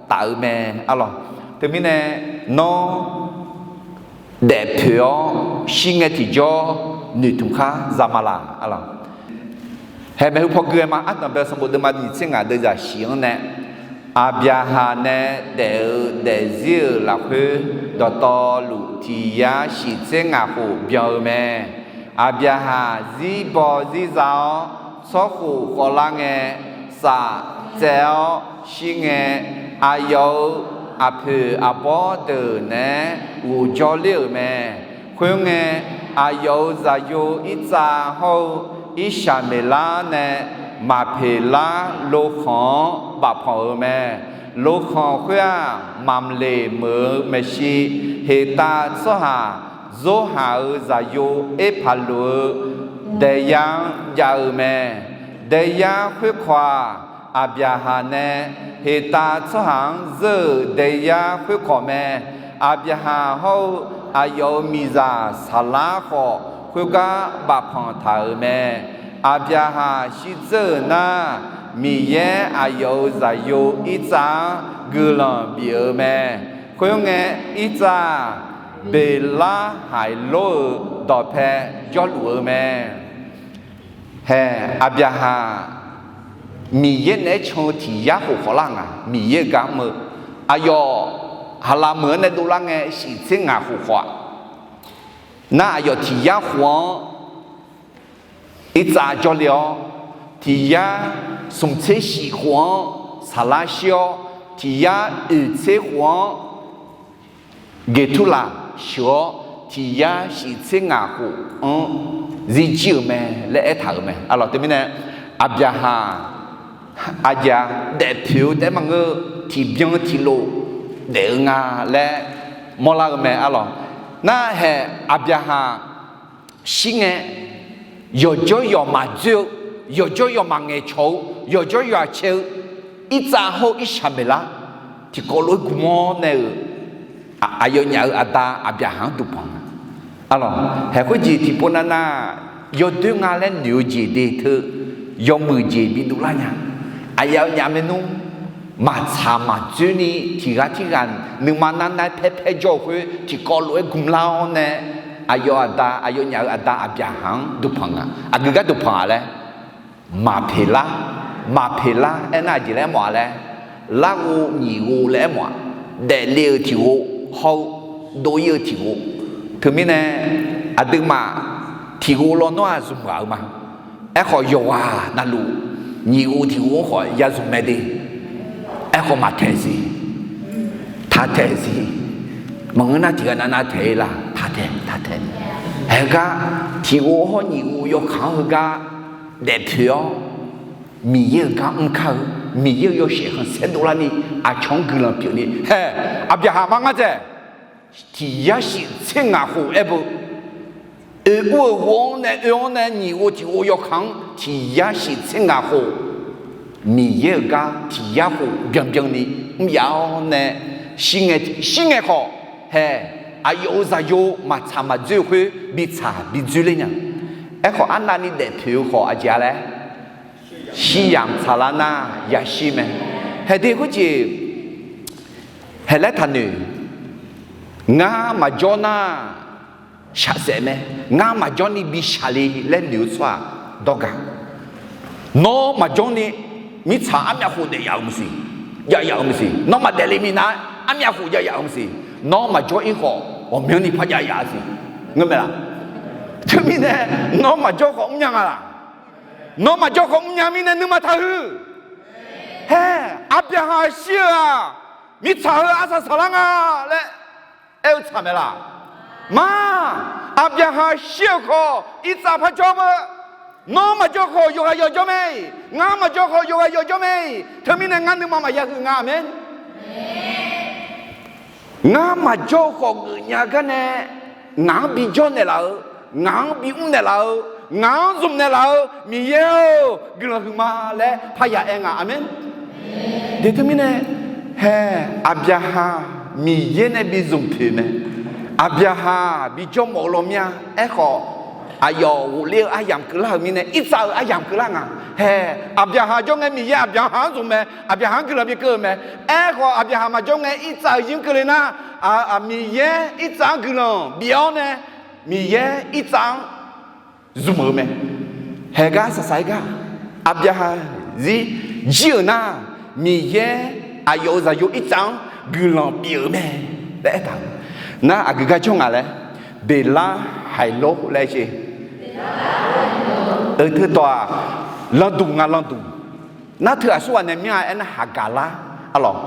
taf-eu mae arlawq. Teumirnae nawr daefpoeq-awr shir ngae tiqjawr noeqtmq khar za ma laq arlawq. Haeq maeqhu paw gui-aer ma. Ardanq bae sanqbof deuvma nyiq tser ngaq deuvzaq shif-anr nae, Aqbyaqhaq nae daef-eu daefzir-euq lafkhoer dawqtawvluf tiq yar shif tser ngaq khof byan-eu mae. Aqbyaqhaq zirbaw zirza-awr, tsawrkhof khawvlar ngae, saf tsaev-awr shir ngae, aqyawf-euq aqpoeq aqbawr deuq naeq-aer ghofjawr ler-euq mae. Khoerngae, aqyawf-euq zaqyo Irtsav hawr-eu Irsaqmeqlar nae Maqpeqlar lokhanq-anr bafpanq-euq mae. Lokhanq khoer-aq, Mamleq meuq-eu maeqshi, Heqtav tsawrhaq Zorhaq-euq zaqyo Erpaqloq-eu daeyar-anr jav-eu mae. Daeyar khoerkawq-aq, Aqbyaqhaq nae Heqtav tsawrhaq-anr zeur-euq daeyar khoerkawq mae. Aqbyaqhaq hawr-eu aqyawf-euq miqzaq Saqlar khawf, khoergar bafpanq taq-euq mae. Aqbyaqhaq shirdzeur-euq nar, Miqyaer aqyawf-euq zaqyo Irtsav-anr guiqlanq bif-eu mae. Khoerngae, Irtsav-aq, Beqlar Haiqlor-euq dawqpae jawrluf-eu mae. Hae, Aqbyaqhaq Miqyaer naeq-aer can-eu tiq yar khof khawf lar nga, Miqyaer-euq gar mr-eu. Aqyawf haqlaq meuq-anr nae dovlar ngae shif tser ngaq khof khawf-aq, nar aqyawf tiq yar khof-anr Irtsav jawrle-awr, tiq yar smq tser shif khof-anr Saqlar shir-awr, tiq yar oeq tser khof-anr Geqturlaq sheuq-awr, tiq yar shif tser ngaq khof-anr zirjir-euq mae laer aertaq-euq mae. Arlawq teumirnae, Aqbyaqhaq aqjeq-a daefpoeq-eu taef-aer maqngeur, tiqbyan tiqlof daef-eu nga laer mawrlar-eu mae. Arlawq, nar hae Aqbyaqhaq shir ngae, yawqjawr yawqmaf dzoer-eu, yawqjawr yawqmaf ngaeqcawq-eu, yawqjawr yawqha cae-eu, Irtsav hawr-eu Irsaqmeqlar tiqkawv lof-aer gmq-awr nae-euq, aqyawfnyaf-euq aqda Aqbyaqhaq-anr duqpanq-a. Arlawq, haeq khoerjeq tiqpov navnav yawdoer nga laer noeq-eu jeq de teu, yawmuiq jeq bidov lar nya. Aqyawfnyaf maernmr maqtsaq maqdzoerni tiq ghaq tirghaq nuima nar nar-aer paer paer jawr-eu khoer tiqkawv lof-aer gmq lar-awr nae, aqyawf aqda, aqyawfnyaf-euq aqda Aqbyaqhaq-anr duqpanq nga. Aqgeu gar duqpanq-a laer, Maqpeqlar, Maqpeqlar aernar aqjeq laer aermawf-a laer, larghov nyiq ghov laer aermawf-aq, daefle-eu tiq ghov hawr-eu dov-ir-eu tiq ghov. Teumirnae, aqduimaf tiq ghov lawnmr-aq zmq ghaq-eu ma. Aerkhawf, yawqghaq navluf nyiq ghov tiq ghov-anr khawf ya zmq mae de. Aerkhawf, maqtaeq siq, taq taeq siq. Maqngeur nar, tiq ghaq navnav taeq-ir la? Taq taeq, taq taeq. Heugar tiq ghov hawr nyiq ghov yawkaq-anr heugar daefpoeq-awr, Miqyaer-euq gar mr kar-eu, Miqyaer-euq yawshaef khanqsaer dovlarni, aqcawq-anr guiqlanq pyeufni. Hae, Aqbyaqhaq mar ngar dzaeq, tiq yar shif tser ngaq khof aer beu, oe ur-euq ghov-anr nae oe-anr nae nyiq ghov tiq ghov yawkaq-anr tiq yar shif tser ngaq khof, Miqyaer-euq gar tiq yar khof byanbyanni mr yaf-awr nae, shir ngae, shir ngae khawf, hae, aqyawf-euq zaqyo maqtsaq maqdzoer-eu khoer bitsaq bidzoer ler nya. Aerkhawf, arnavni daefpoeq-eu khawf aqjeq-a laer, shir yamq tsaqlar nar yashir mae. Hae de khoerjeq, hae laer taqnoeq, ngar maqjawr nar shaqsaef mae, ngar maqjawrni bishaq le laer noeq-eu tsawrhaq dawrgaq. Nawr maqjawrni mirtsaq armyav khof daef yaf-euq maqsiq, jav yaf-euq maqsiq. Nawr maqdaef le minav-aer armyav khof jav yaf-euq maqsiq. Nawr maqjawr-ir khawf ghawqmyanrni par jav yaf-eu siq. Ngeur mae laq? Teumirnae, nawr maqjawr khawf mrnya nga laq? Nawr maqjawr khawf mrnya mirnae nuima taqhuiq. Hae, Aqbyaqhaq shir-eu-aq, mirtsaq heu arsaq saqlar nga laer aer-eu tsaq mae laq? Mar, Aqbyaqhaq shir-euq khawf Irtsav par jawr beu. Nawr maqjawr khawf yawqghaq yawqjawr mae. Ngar maqjawr khawf yawqghaq yawqjawr mae. Teumirnae ngar nuima maqya huiq nga. Aqmeq. Ngar maqjawr-eu khawf geufnya gar nae, ngaq-anr bijawr naeqlaf-eu, ngaq-anr bimr naeqlaf-eu, ngaq-anr zmq naeqlaf-eu Miqyaer-or, guiqlanq huiqma laer parya aer nga. Aqmeq. De teumirnae, hae, Aqbyaqhaq Miqyaer nae bizmq poeq mae. Aqbyaqhaq bijawr mawf-eu law mir-a. Aerkhawf, aqyawf ghofler-eu aryamq keuvlar-euq mirnae, Irtsav-euq aryamq keuvlar nga. Hae, Aqbyaqhaq jawr ngae Miqyaer Aqbyaqhaq-anr zmq mae, Aqbyaqhaq-anr guiqlanq bikeuv-eu mae. Aerkhawf, Aqbyaqhaq maqjawr ngae Irtsav-euq yinr keuvle nar, Miqyaer Irtsav-anr guiqlanq bif-awr nae, Miqyaer Irtsav-anr zmq-euq mae. Haegar saqsaq-aer gar, Aqbyaqhaq zir jir-euq nar, Miqyaer aqyawf-euq zaqyo Irtsav-anr guiqlanq bif-euq mae laer aertaq-euq. Nar aqgeu gar jawr nga laer, Beqlar Haiqlor laer aer-eu. Eu, teudawq-aq, lanqduq nga, lanqduq. Nar teu aqsurghaq nae myanr-a aernar, Haqgaqlar, arlawq,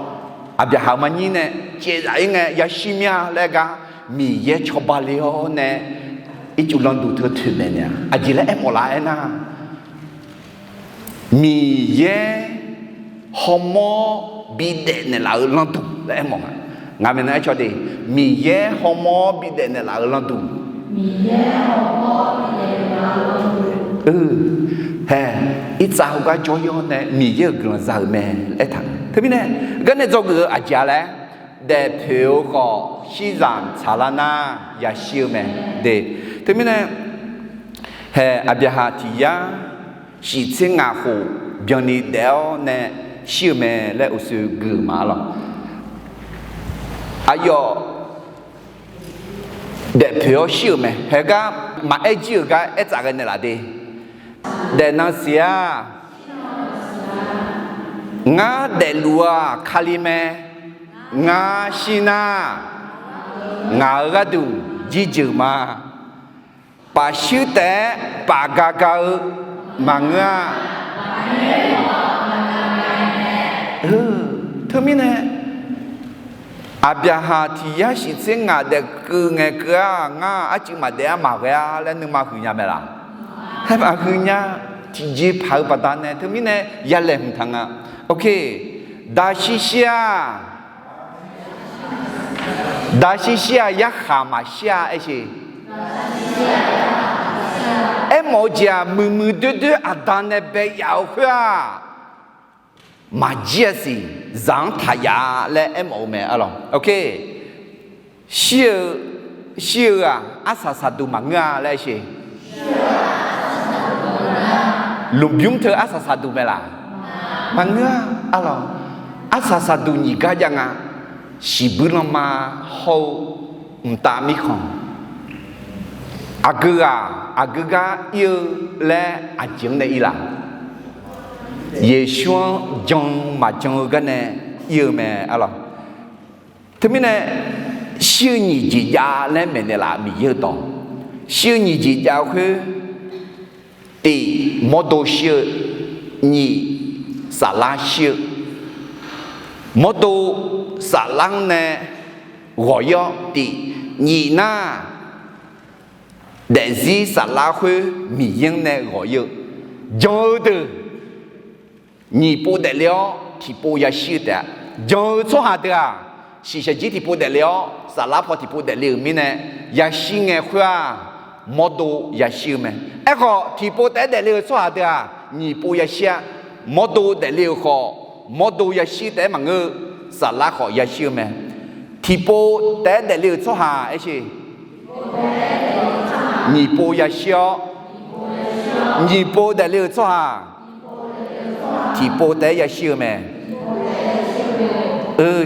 Aqbyaqhaq maqnyir nae caevzaf-ir ngae yashir myanr-a laer gar, Miqyaer cawba le-awr nae ircuf lanqduq teu toeqmaeq naeq-a. Aqjeq laer aermawf laf aernar, Miqyaer hawmawr bidaef naeqlaf-euq lanqduq laer aermawf nga. Ngaq maeqnan aer caw de, Miqyaer hawmawr bidaef naeqlaf-euq lanqduq. Miqyaer-euq, hae, irtsav heugar jawr-awr nae Miqyaer-euq guiqlanq za-euq mae laer aertaq-eu. Teumirnae garnae dzawgeuf-eu aqjeq-a laer, daefpoeq-eu khawf shirzamq tsaqlar nar yashir-eu mae. De, teumirnae hae, Aqbyaqhaq tiq yar shif tser ngaq khof byanni daef-awr nae shir-eu mae laer uqshoe gui-euq ma lawq. Aqyawf daefpoeq-awr shir-euq mae. Haegar maqaer jir-euq gar aertsaf ghae naeqlaf de. Daefnan siq-aq, ngar daefluf-aq Kali mae. Ngar shir nar, ngaq-euq gharduq jirjeuq ma. Paf shuir taef-aer paf ga ga-eu maqngeur-a. Teumirnae Aqbyaqhaq tiq yar shif tser ngaq daef keuv ngae keuv-aq, ngar arcuiv maqdaef-a maqghae-a laer nuima huiq nya mae laq? Hae, maqhuiq nya. Tiqjeqpaq-eu baqdanae teumirnae ya laeqhmq taq nga. Ok, daqshir shir-aq, daqshir shir-aq yarkhaq maqshir-a aersheq. Aermawf-eu jeq-aq, muiqmuiq doerdoer aqda nae bae yaf-euq khoer-aq, maqjir-a siq, zaq-anr taq yaf-a laer aermawf-eu mae arlawq. Ok, shir-eu, shir-eu-aq arsaq saqduq maqngeur-a laer aersheq. Lmqbymr teu arsaq saqduq mae laq? Maqngeur-a arlawq. Arsaq saqduq nyiq gar jav nga. Shiqbuir lanma hawr-eu mqtav mirkhanq, aqgeu ghaq aqgeu gar ir-eu laer aqjeq-anr nae ir laq? Yeqsur-anr jan-eu maqjan-eu garnae ir-eu mae arlawq. Teumirnae shir-eu nyiq jeq jav laer maeqnaeq laf, Miqyaer-eu dawq. Shir-eu nyiq jeq jav-eu khoer, tiq, mawrdo shir-eu, nyiq, saflar shir-eu. Mawrdo saflar-anr nae ghawq ir-awr tiq, nyiq nar, daefzir saflar khoer Miqyaer-anr nae ghawq ir-eu. Jan-eu deuq nyiq pov daefle-awr tiqpov yashir-eu taef-a. Jan-eu tsawrhaq deuq-aq, shiqshaq jir tiqpov daefle-awr saflar paw tiqpov daefle-euq mirnae, yashir ngae khoer-aq, mawrdo yashir-eu mae. Aerkhawf, tiqpov taef-aer daefle-euq tsawrhaq deuq-aq, nyiq pov yashir-a. Mawrdo daefle-euq khawf, mawrdo yashir taef-aer maqngeur-eu, saflar khawf yashir-eu mae. Tiqpov taef-aer daefle-euq tsawrhaq aersheq, nyiq pov yashir-awr, nyiq pov daefle-euq tsawrhaq tiqpov taef-aer yashir-eu mae.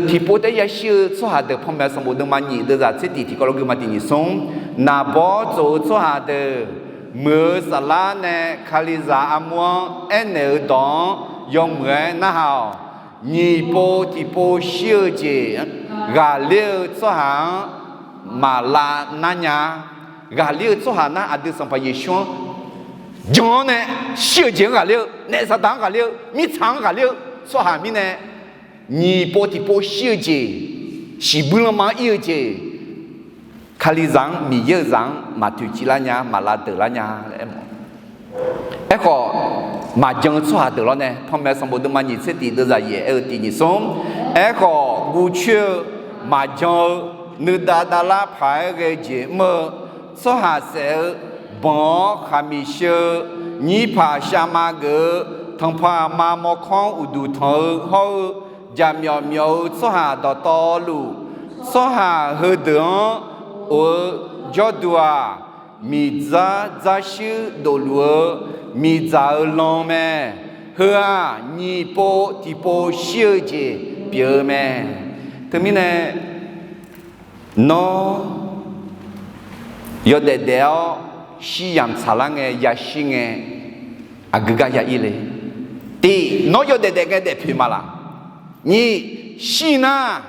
Tiqpov taef-aer yashir-eu tsawrhaq deuq, Panmaeq sanqbof deuvma nyiq deuvzaq tser tiq tiqkawv lof gui ma tiq nyiq smr, naqbawr tsof-eu tsawrhaq deuq, muiq-eu saflar nae Kalizaq armur-anr aernaeq-eu dawq-anr yawmuiq-aer narhaq-awq. Nyiq pov tiqpov shir-eu jeq ghaqler-eu tsawrhaq-anr maqlav nar nya. Ghaqler-eu tsawrhaq nar, aqdui Sanqpaq Yeqsur-anr jan-awr nae shir-eu jeq-anr ghaqler-eu, naef Saqdaq-anr ghaqler-eu, mirtsaq-anr ghaqler-eu tsawrhaq mirnae, nyiq pov tiqpov shir-eu jeq, shiqbuir lanma-anr ir-eu jeq, Kalizaq-anr, Miqyaer-euq zaq-anr maqtoeqciv lar nya, maqlav deuq lar nya laer aermawf. Aerkhawf, maqjan-eu tsawrhaq deuq lawr nae, Panmaeq sanqbof deuvma nyiq tser tiq deuvzaq yaef aer-eu tiq nyiq smr. Aerkhawf, guvcoer-eu maqjan-eu, nuidav davlar paq-aer ghae-eu jeq mr-eu, tsawrhaq saef-eu, banq-awr khaqmiq sheu-eu, nyirpaq shavma geuf-eu, tanqpanq aqma mawrkawr-anr uqduq tanq-eu hawr-eu, jaqmyawf myawf-eu tsawrhaq dawqtawvluf, tsawrhaq heudeuq-anr of-eu jawrduq-aq, miqdzar dzarshuir dofluf-eu miqdzaq-eu lan mae. Heu-aq, nyiq pov tiqpov shir-eu jeq pyeuf-eu mae. Teumirnae, nawr yawdaef daef-awr shir yamq tsaqlar ngae, yashir ngae, aqgeu gar ya ir le? Tiq, nawr yawdaef daef ngae daefpoeq ma laq? Nyiq, shir nar,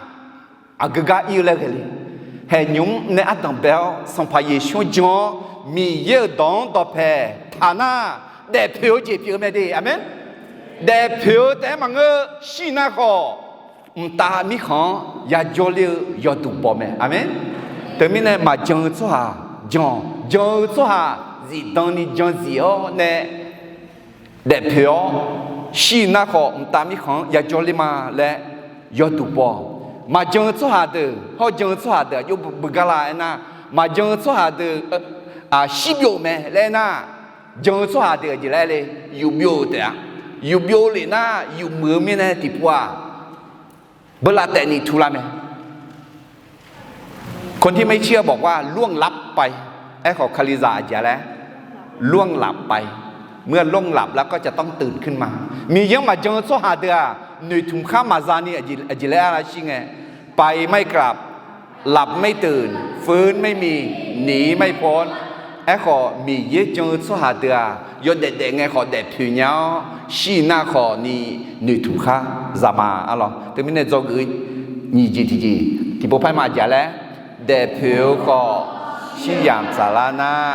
aqgeu gar ir-eu laer ghae le? Haeqnymr nae ardanq bae-awr Sanqpaq Yeqsur jan-awr Miqyaer-euq dawq-anr dawqpaeq taq nar, daefpoeq-eu jeq pyeuf-eu mae de. Aqmeq. Daefpoeq-eu taef-aer maqngeur, shir nar khawf, mqtav mirkhanq-anr yajawr ler-eu yawduq baw mae. Aqmeq. Teumirnae maqjan-eu tsawrhaq jan-awq. Jan-eu tsawrhaq zifdan ni jan zif-awr nae daefpoeq-awr, shir nar khawf mqtav mirkhanq-anr yajawr ler ma laer yawduq baw-awq. Maqjan-eu tsawrhaq deuq hawr jan-eu tsawrhaq deuq aqjox beugar la aernar, Maqjan-eu tsawrhaq deuq shirbyov mae laer aernar, jan-eu tsawrhaq deuq aqjeq laer le, yufbyov-eu taef-a. Yufbyov lef nar yufmuiq-eu mirnae tiqpov-aq, เวลาแตะนี่ถูกแล้ว mae. คนที่ไม่เชื่อบอกว่าล่วงลับไป Aerkhawf Kalizaq aqjeq laer ล่วงลับไป เมื่อล่วงหลับแล้วก็จะต้องตื่นขึ้นมา Miqyaer-anr maqjan-eu tsawrhaq deuq-aq, noeqtmq khar maqza ni aqjeq laer arla shir ngae, ไปไม่กลับ หลับไม่ตื่น ฟื้นไม่มี หนีไม่พ้น Aerkhawf Miqyaer jan-eu tsawrhaq deuq-aq, yawdaef daef ngae khawf daefpoeq nya-awr, shir nar khawf ni noeqtmq khar zama arlawq. Teumirnae dzawgeuf-eu nyiq jeq tiqjeq tiqpov par ma aqjeq laer, daefpoeq-eu khawf shir yamq tsaqlar nar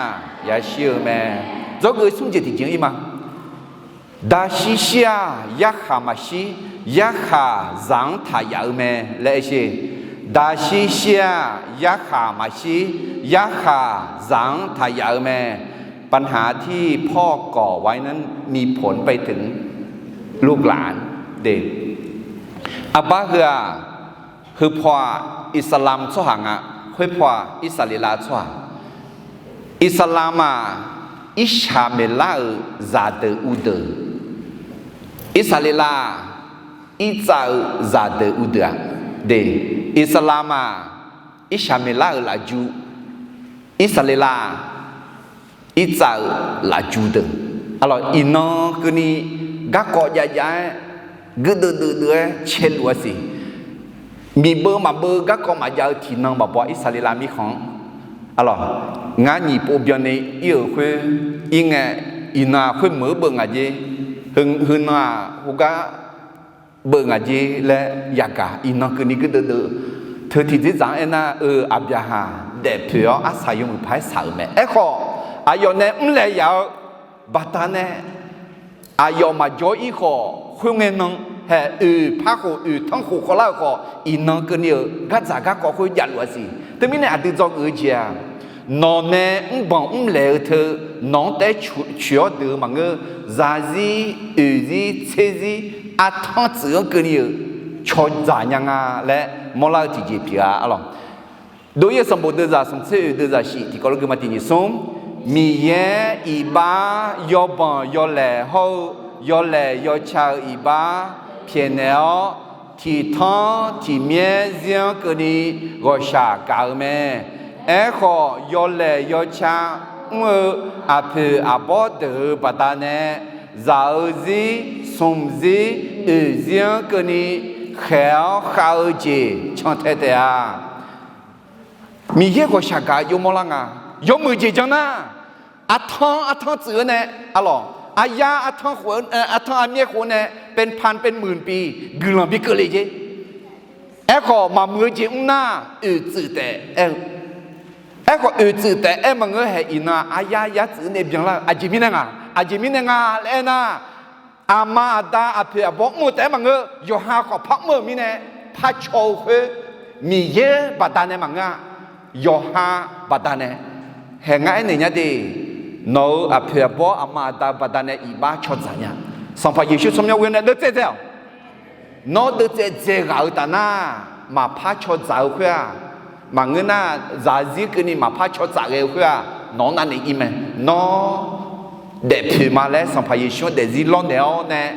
yashir-eu mae. Dzawgeuf-eu smr jeq tiqjeq-anr ir ma. Daqshir shir-aq yarkhaq maqshir, yarkhaq zaq-anr taq yaf-eu mae laer aer sher. Daqshir shir-aq yarkhaq maqshir, yarkhaq zaq-anr taq yaf-eu mae. ปัญหาที่พ่อก่อไว้นั้นมีผลไปถึงลูกหลาน Aqbar heu-aq, heu paw-aq Iqsaqlamq tsawrhaq nga. Khoer paw-aq Irsaqleqlav tsawrhaq. Iqsaqlamq-aq, Irsaqmeqlar-euq zaqdeuq uvdeuq, Irsaqleqlav-aq, Irtsav-eu zaqdeuq uvdeuq-aq, Iqsaqlamq-aq, Irsaqmeqlar-euq lafju, Irsaqleqlav-aq, Irtsav-eu lafju deuq. Arlawq, iqnan keuvni garkawv jav jav-aer, guirdeuv deuv deuv-aer caeluf-a siq. Miqbeuv maqbeuv garkawv maqjav-eu tiqnan maqbaw Irsaqleqlav mirkhanq-anr, arlawq, ngar nyiq pov byanni ir-euq khoer ir ngae, iqnan-aq khoermeuq-anr beuv ngaq jer, heunan-aq khoergar beuv ngaq jer laer yagaq iqnan keuvni guirdeuv deuv. Teu tiqdzerdzaq-anr aernar-eu, Aqbyaqhaq daefpoeq-awr arsaq yawmuiq paq-aer saq-euq mae. Aerkhawf, aqyawf nae mrlaeq yaf-eu baqdanae, aqyawf maqjawr-ir khawf, khoerngae nan hae oeq par khof oeq tanr khof khawvlar-euq khawf, iqnan keuvni-euq gardzaq garkawv khoer javluf-a siq. Teumirnae aqdui dzawgeuf-eu jeq-aq, nawq nae mrbanq mrlaeq-eu teu, nawq-anr taef-aer coeq-awr deuq-eu maqngeur. Zarzir, oeqzir, tserzir, artanr tsuif-anr keuvni-euq cawdzaq nya nga laer mawrlar-eu tiqjeq pyeuf-a arlawq. Dov-ir-eu sanqbof deuvzaq smq tser oeq deuvzaq shif tiqkawv lof gui ma tiq nyiq smr. Miqyaer iqbax yawbanq yawlaeq hawr-eu yawlaeq yawca-eu iqbax pyaeqnaeq-awr, tiqtanr tiqmyaer zir-anr keuvni ghawqshaq gaq-eu mae. Aerkhawf, yawlaeq yawca mr-eu aqpoeq aqbawr deuq-euq baqdanae, zaq-eu zir, smq zir, oeq zir-anr keuvni khaeq-awr khav-eu jeq cantae taef-a. Miqyaer ghawqshaq gaq-eu jov mawrlar nga. Yawmuiq jeq jan nar, artanr artanr tsuif-eu nae, arlawq, aryar artanr khof-eu, artanr armyaer khof-eu nae, เป็นพันเป็นหมื่นปี guiqlanq bi keuvle jer. Aerkhawf, maqmuiq-eu jeq mr nar, oeqtsuif taef aer-eu. Aerkhawf, oeqtsuif taef aer maqngeur hae iqnan aryar yar tsuif nae byanlar-eu aqjeq mirnae nga, aqjeq mirnae nga laer aernar, aqma aqda aqpoeq aqbawr mr-eu taef-aer maqngeur, yawqha khawf par mr-euq mirnae, par caw-eu khoer, Miqyaer baqdanae maqngeur-a, yawqha baqdanae. Hae ngar aernaeq nya de, nawq-euq aqpoeq aqbawr aqma aqda-eu baqdanae iqbax cawdzaq nya. Sanqpaq Yeqsur tsawrmyanr ghoe nae deuvtsaev dzae-awq. Nawr deuvtsaev dzaeghaq-eu taf nar, maqpar cawdzaq-eu khoer-aq, maqngeur nar, zaqzir keuvni maqpar cawdzaq ghae-eu khoer-aq, nawq-anr navnaeq ir mae. Nawr daefpoeq ma laer Sanqpaq Yeqsur-anr daefzir lawrnaeq-awr nae,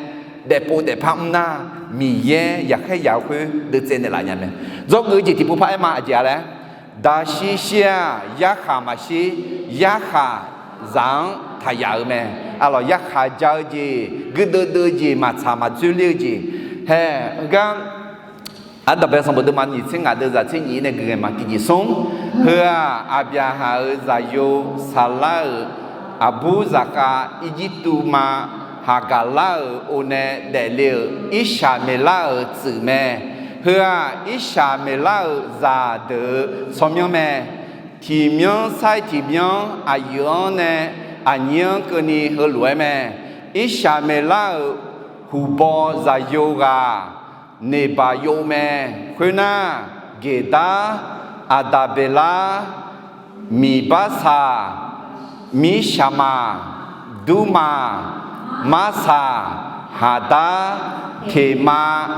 daefpov daefpar mr nar, Miqyaer yaqkhaer yaq-eu khoer deuvtsaev naeqlaf nya mae. Dzawgeuf-eu jeq tiqpov par aer ma aqjeq-a laer, daqshir shir-aq yarkhaq maqshir, yarkhaq zaq-anr taq yaf-eu mae. Arlawq, yarkhaq ja-eu jeq, guirdeuv deuv-eu jeq, maqtsaq maqdzoerler-eu jeq, hae, heugar Aqdaq bae sanqbof deuvma nyiq tser ngaq deuvzaq tser nyiq nae gui ngae ma tiqjeq smr. Heu-aq, Aqbyaqhaq-euq zaqyo Saqlar-euq aqbur zaqkhav Irjirtuv ma Haqgaqlar-euq o nae daefle-euq Irsaqmeqlar-euq tsuif mae. Heu-aq, Irsaqmeqlar-euq zaqdeuq-euq tsawrmyanr mae. Tiqmyanr sair tiqmyanr aqyuif-anr nae aqnyir-anr keuvni heulof-aer mae. Irsaqmeqlar-euq huqbaw zaqyo ghaq Neqbaqyov mae. Khoernar, Geqdar, Aqdaqbeqlar, Miqbarsaq, Mirshaqmaq, Durmaq, Marsaq, Haqdar, Teqmav,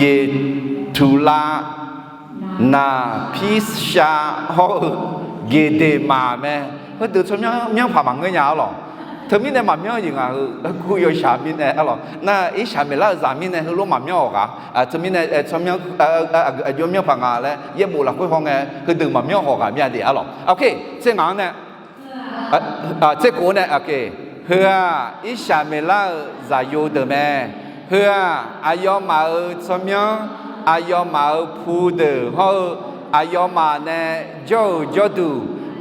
Yeqtuqlav, Naqpirshav hawr-eu Geqdeqmaq mae. Heudeuq tsawrmyanr myanrpaq maqngeur nya arlawq. Teumirnae maqmyanr jeq ngaq-euq kur yawshaq mirnae arlawq. Nar Irsaqmeqlar-euq zaq mirnae heulof maqmyanr hawq ghaq. Teumirnae tsawrmyanr aqjox myanrpaq nga laer yaerbof lafkhoer hawngae heudeuq maqmyanr hawq ghaq mir-a de arlawq. Oke, tser ngaq-anr nae tser khof-anr nae, heu-aq Irsaqmeqlar-euq zaqyo deuq mae. Heu-aq aqyawfmaf-euq tsawrmyanr, aqyawfmaf-euq pu deuq hawr-eu aqyawfmaf nae jawr-euq jawrduq,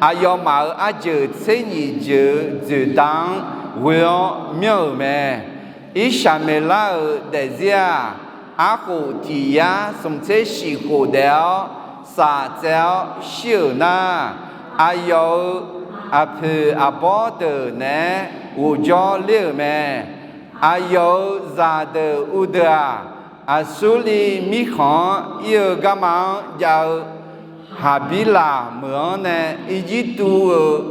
aqyawfmaf-euq arjeuq tser nyiq jeuq-eu dzoeqda-anr ghoe-awr myanr-euq mae. Irsaqmeqlar-euq daefzir-aq, arkhof tiq yar smq tser shif khof daef-awr saf tsaev-awr shir-euq nar, aqyawf-euq aqpoeq aqbawr deuq naeq-aer ghofjawr ler-euq mae. Aqyawf-euq zaqdeuq uvdeuq-aq, Aqsurliv mirkhanq-anr ir-eu garma-anr jav-eu Haqbirlaq meuq-anr nae Irjirtuv-euq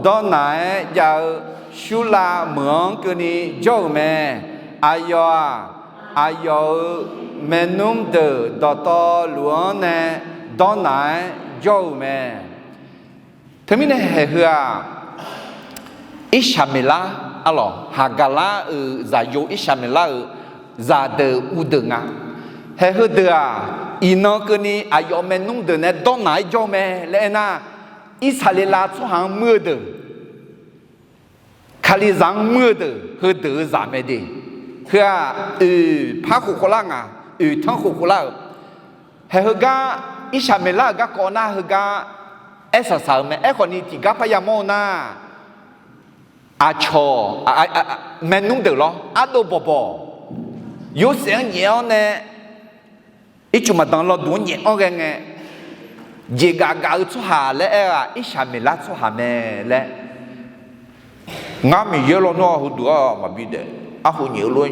dawrnaq-aer jav-eu Surlav meuq-anr keuvni jawr-euq mae. Aqyawf-aq, aqyawf-euq maernmr deuq dawqtawvluf-anr nae dawrnaq-aer jawr-euq mae. Teumirnae haeq heu-aq, Irsaqmeqlar arlawq, Haqgaqlar-euq zaqyo Irsaqmeqlar-euq zaqdeuq uvdeuq nga. Haeq heudeuq-aq, iqnan keuvni aqyawf maernmr deuq nae dawrnaq-aer jawr-eu mae laer aernar, Irsaqleqlav tsawrhaq-anr muir-eu deuq, Kalizaq-anr muir-eu deuq, heudeuq-euq zaq mae de. Heu-aq, oeq par khof khawvlar nga, oeq tanr khof khawvlar-euq. Haeq heugar, Irsaqmeqlar-euq garkawv nar heugar aer saqsaq-eu mae. Aerkhawfni tiqgar parya mawr-eu nar, aqcawq, maernmr deuq lawr ardov bawqbawq, Yorsaev-anr nyaef-awr nae, ircuf maqdan lawduq-anr nyaef-anr ghae ngae, jeqgaf gaf-eu tsawrhaq laer aer-aq, Irsaqmeqlar tsawrhaq mae laer. Ngar Miqyaer lawnmr-a heuduq-aq maqbi daef, arhu nyaef-eu lof,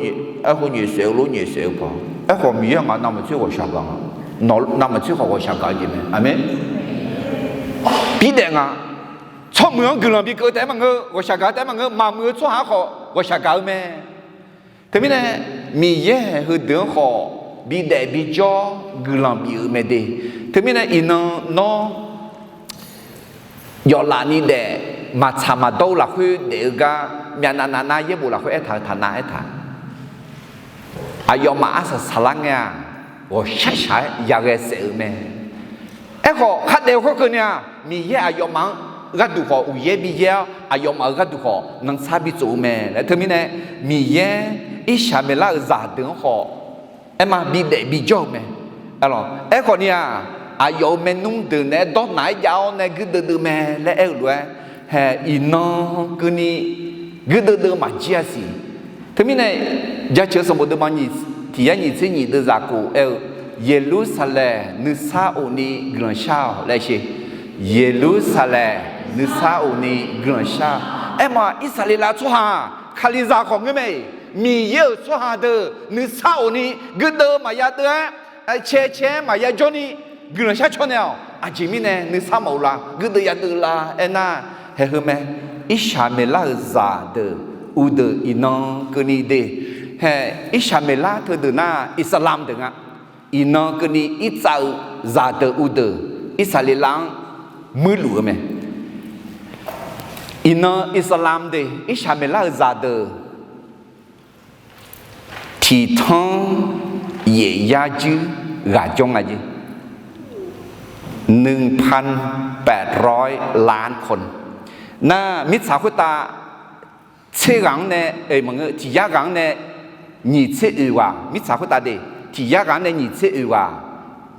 arhu nyaef saef-eu lof nyaef saef-eu paq. Aerkhawf Miqyaer ngaq navmaqtser ghawqshaq gaq nga. Nawq navmaqtser khawf ghawqshaq gaq-eu jeq mae. Aqmeq. Bidaef nga. Tsawrmuiq-anr guiqlanq bikeuv taef-aer maqngeur, ghawqshaq gaq taef-aer maqngeur, maqmuiq-eu tsawrhaq-anr khawf ghawqshaq gaq-eu mae. Teumirnae Miqyaer heudeuq-anr khawf bidaef bijawr guiqlanq bif-eu mae de. Teumirnae iqnan nawr yawflaf ni daef, maqtsaq maqdawr-eu lafkhoer daef-eu gar myavnav navnar yaerbof lafkhoer aertaq-eu taqnav aertaq. Aqyawfmaf arsaq saqlar ngae-aq, ghawqshaq shaq-aer yaghae saef-euq mae. Aerkhawf khardaef-eu khoerkeuvni-aq, Miqyaer aqyawfmaf-anr gharduq khawf uqyaer biyaer-awr, aqyawfmaf-euq gharduq khawf nantsar bitsof-eu mae laer. Teumirnae Miqyaer Irsaqmeqlar-euq zaqdeuq-anr khawf aerma bidaef bijawr-eu mae. Aerkhawfni-aq, aqyawf-euq maernmr deuq naeq-aer dawrnaq-aer jav-awr nae guirdeuv deuv mae laer aer-eu lof-aer, haeq iqnan keuvni guirdeuv deuv maqjir-a siq. Teumirnae Jaceuq sanqbof deuvma nyiq, tiq yar nyiq tser nyiq deuvzaq khof aer-eu, Yeqlursaqlaeq nuisar of ni guiqlanq shar-awq laer sher. Yeqlursaqlaeq nuisar of ni guiqlanq shar-awq. Aerma Irsaqleqlav tsawrhaq-aq, Kalizaq khawf ngeur mae-iq, Miqyaer-euq tsawrhaq deuq nuisar of ni guirdeuv maqya deuv-aer, cae cae-aer maqya jawr ni guiqlanq shar caw naeq-awq. Aqjeq mirnae nuisar mawf-eu la, guirdeuv ya deuv la aernar, haeq heu mae. Irsaqmeqlar-euq zaqdeuq uvdeuq iqnan keuvni de. Haeq Irsaqmeqlar teudeuq nar Iqsaqlamq deuq nga. Iqnan keuvni irtsav-eu zaqdeuq uvdeuq Irsaqleqlav-anr muirluf-eu mae. Iqnan Iqsaqlamq de, Irsaqmeqlar-euq zaqdeuq tiqtanr yaef yar juir ghaq jawr nga jer. หนึ่งพันแปดร้อยล้านคน nar mirtsaq khoertav tser ghaq-anr nae, maqngeur, tiq yar ghaq-anr nae nyiq tser oeq ghaq, mirtsaq khoertav de, tiq yar ghaq-anr nae nyiq tser oeq ghaq,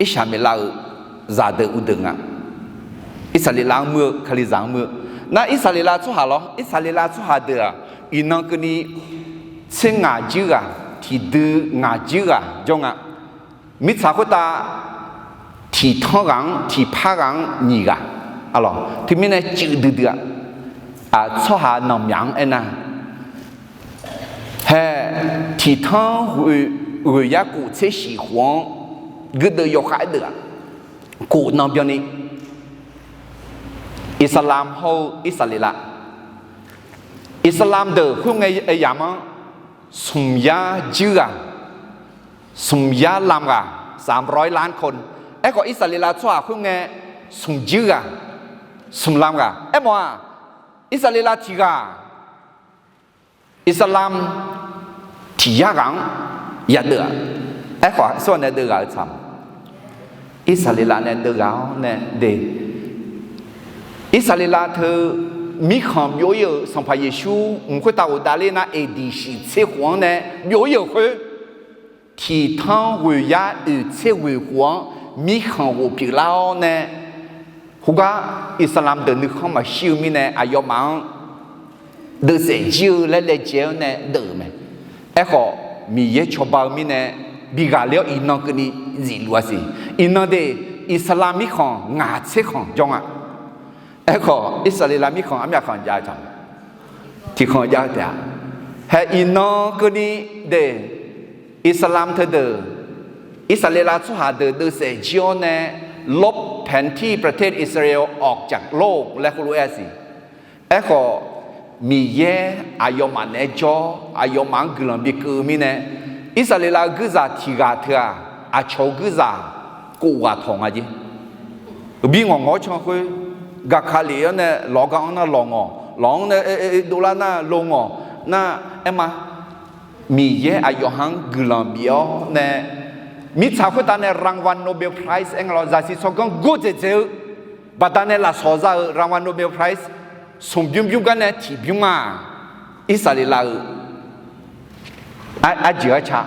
Irsaqmeqlav-euq zaqdeuq uvdeuq nga. Irsaqleqlav-anr muir-eu, Kalizaq-anr muir-eu. Nar Irsaqleqlav tsawrhaq lawr, Irsaqleqlav tsawrhaq deuq-aq, iqnan keuvni tser ngaq juir ghaq, tiqdui ngaq juir ghaq jawr nga. Mirtsaq khoertav tiqtanr ghaq-anr, tiqpar ghaq-anr nyiq ghaq, teumirnae cuif duidui-a. Tsawrhaq nanqmyaq-anr aernar, hae, tiqtanr ghoeq yar kof tser shif khof-anr guirdeuv yawkhav-aer deuv-aq, kof nan byanni, Iqsaqlamq hawr-eu Irsaqleqlav, Iqsaqlamq deuq khoerngae yamq-anr smq yar juir ghaq, smq yar lam ghaq, สามร้อยล้านคน Aerkhawf, Irsaqleqlav tsawrhaq khoerngae, smq jir ghaq, smq lam ghaq. Aermawf-aq, Irsaqleqlav tiq ghaq, Islam tiq yar ghaq-anr yadeuv-aq. Aerkhawf, sawr nae deuv ghaq-eu tsaq ma. Irsaqleqlav nae deuv ghaq-awr nae de, Irsaqleqlav teu mirkhanq byov ir-euq Sanqpaq Yeqsur mq khoertav ghofdav ler nar, A D shiq tser khof-anr nae byov ir-euq khoer, tiq tanr ghoeq yar oeq tser ghoeq khof-anr mirkhanq ghof pyeuflar-awr nae, khoergar Islam deuq nuikhanr maqshir-eu mirnae, aqyawfmaf-anr deuvsaef jir-eu laer laejae-awr nae deuv-euq mae. Aerkhawf, Miqyaer cawba-eu mirnae, bi ghaqler-awr iqnan keuvni zifluf-a siq. Iqnan de, Islam mirkhanq ngaq tser khanq jawr nga. Aerkhawf, Irsaqleqlav mirkhanq armyaf khanq jav-eu taq, tiq khanq jav-eu taef-a. Hae iqnan keuvni de, Islam teudeuq, Irsaqleqlav tsawrhaq deuq deuvsaef jir-awr nae,ลบแผนที่ประเทศอิสราเอลออกจากโลก laer khoerlof-aer-a siq. Aerkhawf, Miqyaer aqyawfmaf naeq-aer jawr, aqyawfmaf-anr guiqlanq bikeuv-eu mirnae, Irsaqleqlav-eu guirzaq tiq ghaq teu-aq, aqcawq-eu guirzaq kof ghaq tawq nga jer. Bi ngawq ngawq-awr can khoer, gaqkaq lef-awr nae lawq-eu gar-anr nar lawq ngawq, lawq-anr nae dovlar nar lo ngawq nar, aerma, Miqyaer aqyawf ha-anr guiqlanq bif-awr nae, mirtsaq khoertav nae รางวัล Nobel Prize aer nga lawr, zaqsiq tsawrganr gordzaeq dzaeq-eu baqdanae lafsawq za-euq รางวัล Nobel Prize smq bymr bymr gar nae tiq bymr-aq, Irsaqleqlav-eu arjeuq arca,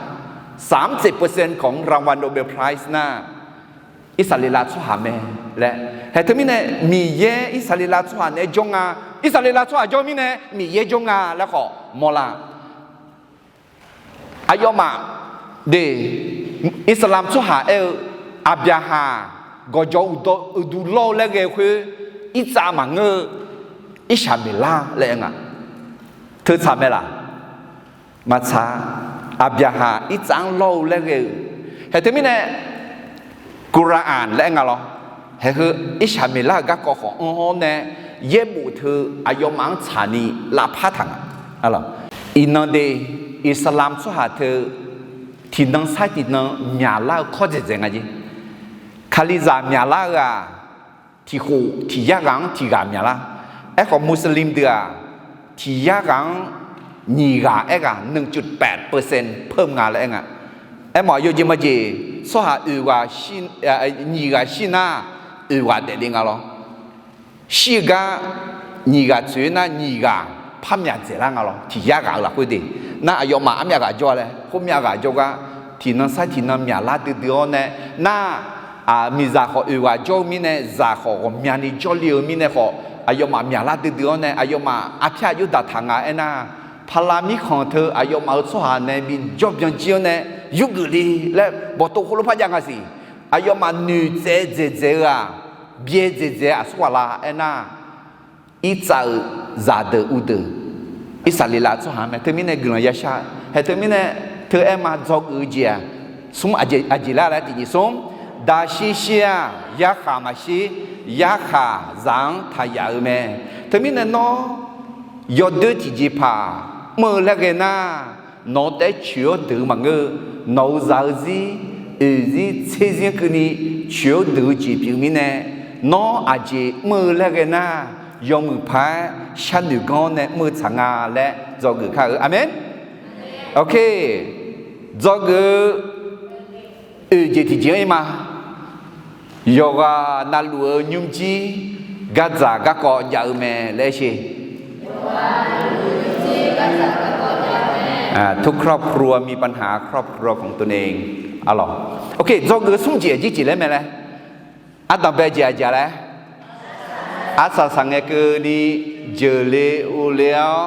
สามสิบเปอร์เซ็นต์ ของรางวัล Nobel Prize nar, Irsaqleqlav tsawrhaq mae laer. Hae teumirnae Miqyaer Irsaqleqlav tsawrhaq naeq-aer jawr nga, Irsaqleqlav tsawrhaq jawr mirnae Miqyaer jawr nga laer khawf mawrlar. Aqyawfmaf de, Islam tsawrhaq aer-eu, Aqbyaqhaq gawqjawq uqdawq uqduq lawr-eu laer ghae-eu khoer, irtsav maqngeur-eu, Irsaqmeqlar laer aer nga. Teutsaq mae laq? Maqtsaq. Aqbyaqhaq irtsav-anr lawr-eu laer ghae-eu. Hae teumirnae Quran laer aer nga lawr. Hae heu Irsaqmeqlar-euq garkawv khawf anr-awr nae, yaerbof teu aqyawfmaf-anr tsaqni lavpar taq nga. Iqnan de, Islam tsawrhaq teu tiqnan sar tiqnan myaqlar-eu kawr dzaeqdzaeq nga jer. Kalizaq myaqlar-eu-aq, tiq khof tiq yar ghaq-anr tiq ghaq myaqlar. Aerkhawf, Muslim deuq-aq, tiq yar ghaq-anr nyiq ghaq aer ghaq หนึ่งจุดแปดเปอร์เซ็นต์ เพิ่ม nga laer aer nga. Aermawf, yawjeq majeq tsawrhaq oeq ghaq, nyiq ghaq shir nar, oeq ghaq daefle nga lawr. Shir-eu gar nyiq ghaq tsoeq-aer nar, nyiq ghaq par myaq dzaeqlar nga lawr. Tiq yar ghaq-eu lafkhoer de, nar aqyawfmaf armyav ghaq jawr-a laer, khoer myav ghaq jawrgar, tiqnan sar tiqnan myaqlar duidui-awr nae, nar miqzaq khawf oeq ghaq jawr-eu mirnae, zaq khawf ghawqmyani jawrle-eu mirnae khawf, aqyawfmaf myaqlar duidui-awr nae, aqyawfmaf arpyar aqjox daqtaq nga aernar, pala mirkhanq teu aqyawfmaf-euq tsawrhaq nae bijawr byanjir-awr nae, yurgeuf le laer bawqtov khoerlof par jav nga siq. Aqyawfmaf noeqtsaev dzaeqdzaeq-eu-aq, byae dzaeqdzaeq aqsur ghaq la aernar, irtsav-euq zaqdeuq uvdeuq, Irsaqleqlav tsawrhaq mae. Teumirnae guiqlanq yashar-eu hae. Teumirnae teu aer ma, dzawgeuf-eu jeq-aq, smr aqjeq lar laer tiqjeq smr, daqshir shir-aq, yarkhaq maqshir, yarkhaq zaq-anr taq yaf-eu mae. Teumirnae nawr yawdoer tiqjeqpaq mr-eu laer ghae nar, nawq-eu taef-aer coeq-awr deuq-eu maqngeur-eu, nawq-euq zaq-eu zir, oeq zir, tser zir keuvni coeq-awr deuq-eu jeq pyeuf mirnae, nawr aqjeq mr-eu laer ghae nar, yawmuiq paq-aer sharnoeq ganr-awr nae mr-eu tsaq nga laer dzawgeuf kar-eu. Aqmeq. Ok. Dzawgeuf-eu oeq jeq tiqjeq-anr ir ma. Yawqghaq navluf-eu nymrjir gardzaq garkawv jav-eu mae laer sher. ทุกครอบครัวมีปัญหาครอบครัวของตนเอง arlawq. Ok, dzawgeuf smr jeq aqjeq jeq laer mae laer. Ardanqbae jeq aqjeq laer. Arsaq saqngae keuvni jeuqle uvle-awr,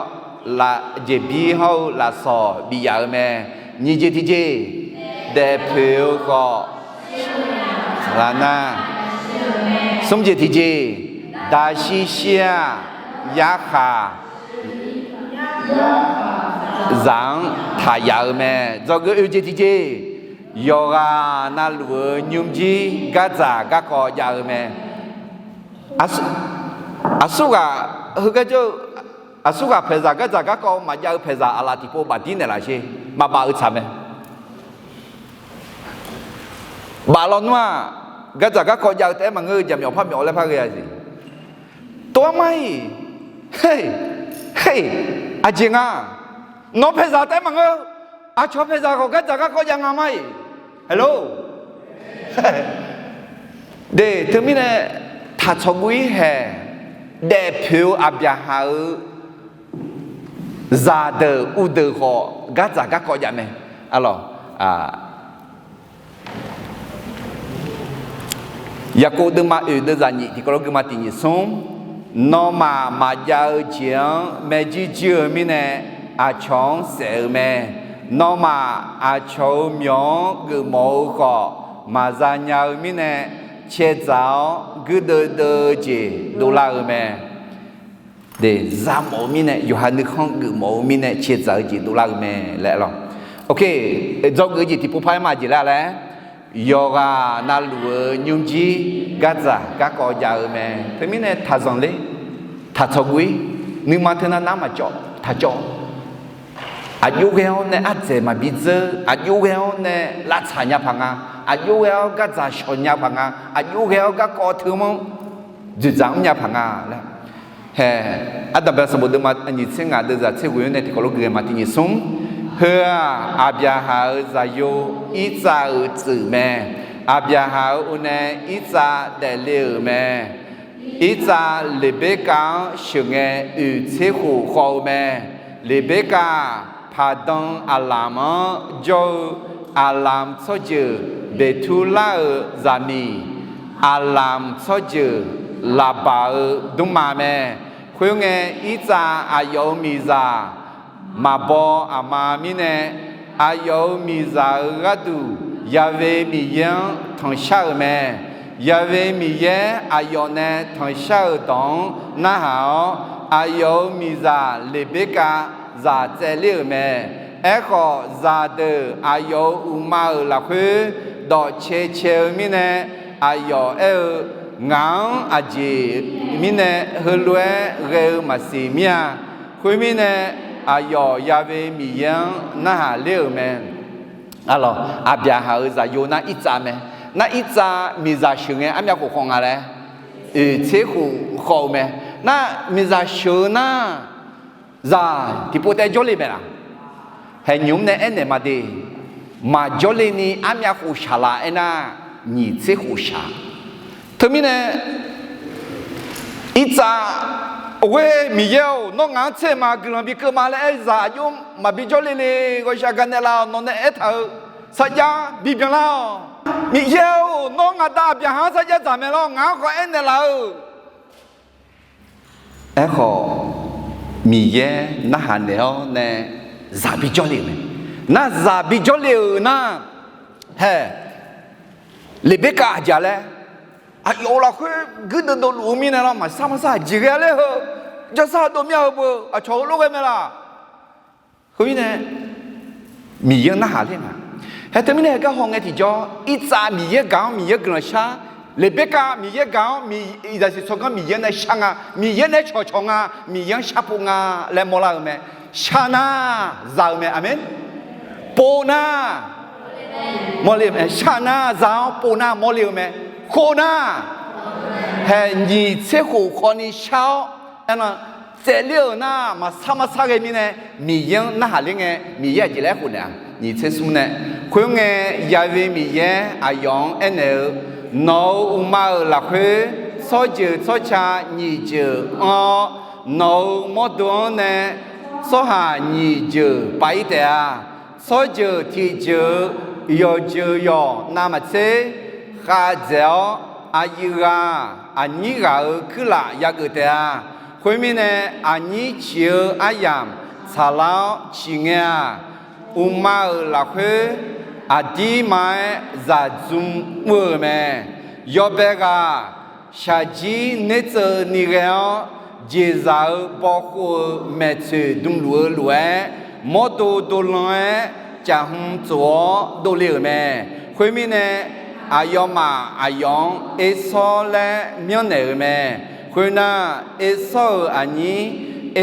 jeqbir hawr-eu lafsawq bif yaf-eu mae. Nyiq jeq tiqjeq, daefpoeq-eu khawf lar nar. Smr jeq tiqjeq, daqshir shir-aq, yarkhaq zaq-anr taq yaf-eu mae. Dzawgeuf oeq jeq tiqjeq, yawqghaq navluf-eu nymrjir gardzaq garkawv jav-eu mae. Aqsur ghaq heugar jawr-eu, aqsur ghaq paeqzaq gardzaq garkawv maqjav-eu paeqzaq aqlaf tiqpov bafdir naeqlaf sher. Maqbaf-eu tsaq mae. Baf lawnmr-aq, Gardzaq garkawv jav-eu taef-aer maqngeur-eu, jaqmyawf parmyawf laer par ghae-a jeq. Tov-aer mar-iq, he, he, aqjeq nga. Nawq paeqzaq taef-aer maqngeur, aqcawq paeqzaq khawf gardzaq garkawv jav nga mar-iq. Hello. De, teumirnae taqtsawq guv-ir haeq, daefpoeq-eu Aqbyaqhaq-euq zaqdeuq uvdeuq khawf gardzaq garkawv jav mae. Arlawq, Yaqkov deuvma oeq deuvzaq nyiq tiqkawv lof guima tiq nyiq smr, nawmaf maqjav-eu jeq-anr maerjuir juir-eu mirnae aqcawq-anr saef-eu mae. Nawmaf aqcawq-euq myawq-anr geufmawf-eu khawf maqza nya-eu mirnae caedzaq-awr guirdeuv deuv-eu jeq dovlar-eu mae. Zamawf-eu mirnae, yawqha nuikhanr geufmawf-eu mirnae caedzaq-eu jeq dovlar-eu mae laer lawr. Ok, dzawgeuf-eu jeq tiqpov par-aer ma jeq laer laer, yawqghaq navluf-eu nymrjir gardzaq garkawv jav-eu mae. Teumirnae taqzanq ler, taqtsawq guv-ir, nuima teunav nar maqcawv, taqcawv. Aqjox ghae-awr nae ardzaeq maqbi dzeur, aqjox ghae-awr nae lavtsaq nya paq nga, aqjox ghae-awr gardzaq shawq nya paq nga, aqjox ghae-awr garkawv teu manr dzoeqdzaq mrnya paq nga laer. Hae, Ardanqbae sanqbof deuvma nyiq tser ngaq deuvzaq tser ghoeq-anr nae tiqkawv lof gui-eu ma tiq nyiq smr. Heu-aq, Aqbyaqhaq-euq zaqyo Irtsav-euq tsuif mae. Aqbyaqhaq-euq uqnae Irtsav daefle-euq mae. Irtsav Leqberkav-anr sheuqngae oeq tser khof khawv-eu mae. Leqberkav-aq, Paqdan aqlamq-anr jawr-eu aqlamq tsawrjeuq Beqturlar-euq zaqmiq, aqlamq tsawrjeuq Laqbaq-euq dmrma mae. Khoerngae, Irtsav aqyawf-euq miqzaq maqbaw aqma mirnae, aqyawf-euq miqzaq-euq gharduq Ya'we Miqyaer-anr tanqshar-euq mae. Ya'we Miqyaer aqyawf nae tanqshar-euq dawq-anr narhaq-awr, aqyawf-euq miqzaq Leqberkav zaq tsaevler-euq mae. Aerkhawf, zaqdeuq aqyawf-euq uqma-euq lafkhoer dawqcae cae-eu mirnae, aqyawf aer-eu, Ngaq-anr aqjeq mirnae heulof-aer ghae-eu maqsiq mir-a. Khoermirnae, aqyawf Ya'we Miqyaer-anr narhaq ler-euq mae. Arlawq, Aqbyaqhaq-euq zaqyo nar Irtsav mae. Nar Irtsav miqzaq sheuqngae armyav khof khawv nga laer, oeq tser khof khawv-eu mae. Nar miqzaq sheuq-eu nar, zaq tiqpov taef jawrle mae laq? Haeq nymq-mr nae aernaeq ma de. Maqjawrle ni armyav khof shaq laf aernar, nyiq tser khof shaq. Teumirnae, Irtsav, Oe, Miqyaer-or, nawr ngaq-anr tser ma guiqlanq bi keuv ma laer aer-eu zaq aqjox maqbi jawrle le. Ghawqshaq gaqnaeq laf-awq, nawq nae aertaq-euq sarjax bibyan lar-awq. Miqyaer-or, nawr ngaq da Aqbyaqhaq-anr sarjax dzaq mae lawr, ngaq-anr khawf aernaeq laf-eu. Aerkhawf, Miqyaer narhaq naeq-awr nae zaq bijawr le-euq mae. Nar zaq bijawr le-euq nar, hae, Leqberkav aqjeq laer, aqyawf-euq lafkhoer guirdeuv dovluf-eu mirnae lawr, maqsar maqsar aqjeq ghae-a ler heu, jawrsar dov mir-a heu beu, aqcawq heulof ghae mae laq. Khoermirnae, Miqyaer-anr narhaq ler nga. Hae teumirnae heugar hawngae tiqjawr, Irtsav Miqyaer gaq-anr Miqyaer guiqlanq shar, Leqberkav Miqyaer gaq-anr, zaqsiq tsawrganr Miqyaer nae shar nga, Miqyaer nae cawqcawq nga, Miqyaer-anr sharpov nga laer mawrlar-eu mae. Shar nar, za-eu mae. Aqmeq. Pov nar, mawrle-eu mae. Shar nar, za-awr pov nar mawrle-eu mae. Khov nar, hae nyiq tser khof khawvni shar-awr, aernar, tsaevler-euq nar maqsar maqsar ghae mirnae, Miqyaer-anr narhaq ler ngae, Miqyaer aqjeq laer aerkhof naeq-a. Nyiq tser smr nae, khoerngae, Ya'we Miqyaer aqyawf-anr aernaeq-eu, Nawq-euq uqma-euq lafkhoer tsawrjeuq tsawrca nyiq jeuq anr-awr, nawq-euq mawrdo-anr nae tsawrhaq nyiq jeuq pav-ir taef-a. Tsawrjeuq tiqjeuq-eu yawqjeuq yawq navmaqtser khavdzaeq-awr, aqyuif ghaq aqnyir ghaq-euq kuirlaf yageuf taef-a. Khoermirnae, aqnyir ciq-eu aryamq tsaqlar-awr ciqngae-aq, uqma-euq lafkhoer aqdirma-aer zaqdzmr mr-eu mae. Yawbae ghaq shaqjir nertseuvni ghae-awr, jeqzaq-eu bawkhov-eu maeqtsoeq dmluf-eu lof-aer, mawrdo dovlan-aer caf hmq tsof-awr dovle-euq mae. Khoermirnae, aqyawfmaf aqyawf-anr Ersawr laer myanrnaeq-euq mae. Khoernar, Ersawr-euq aqnyir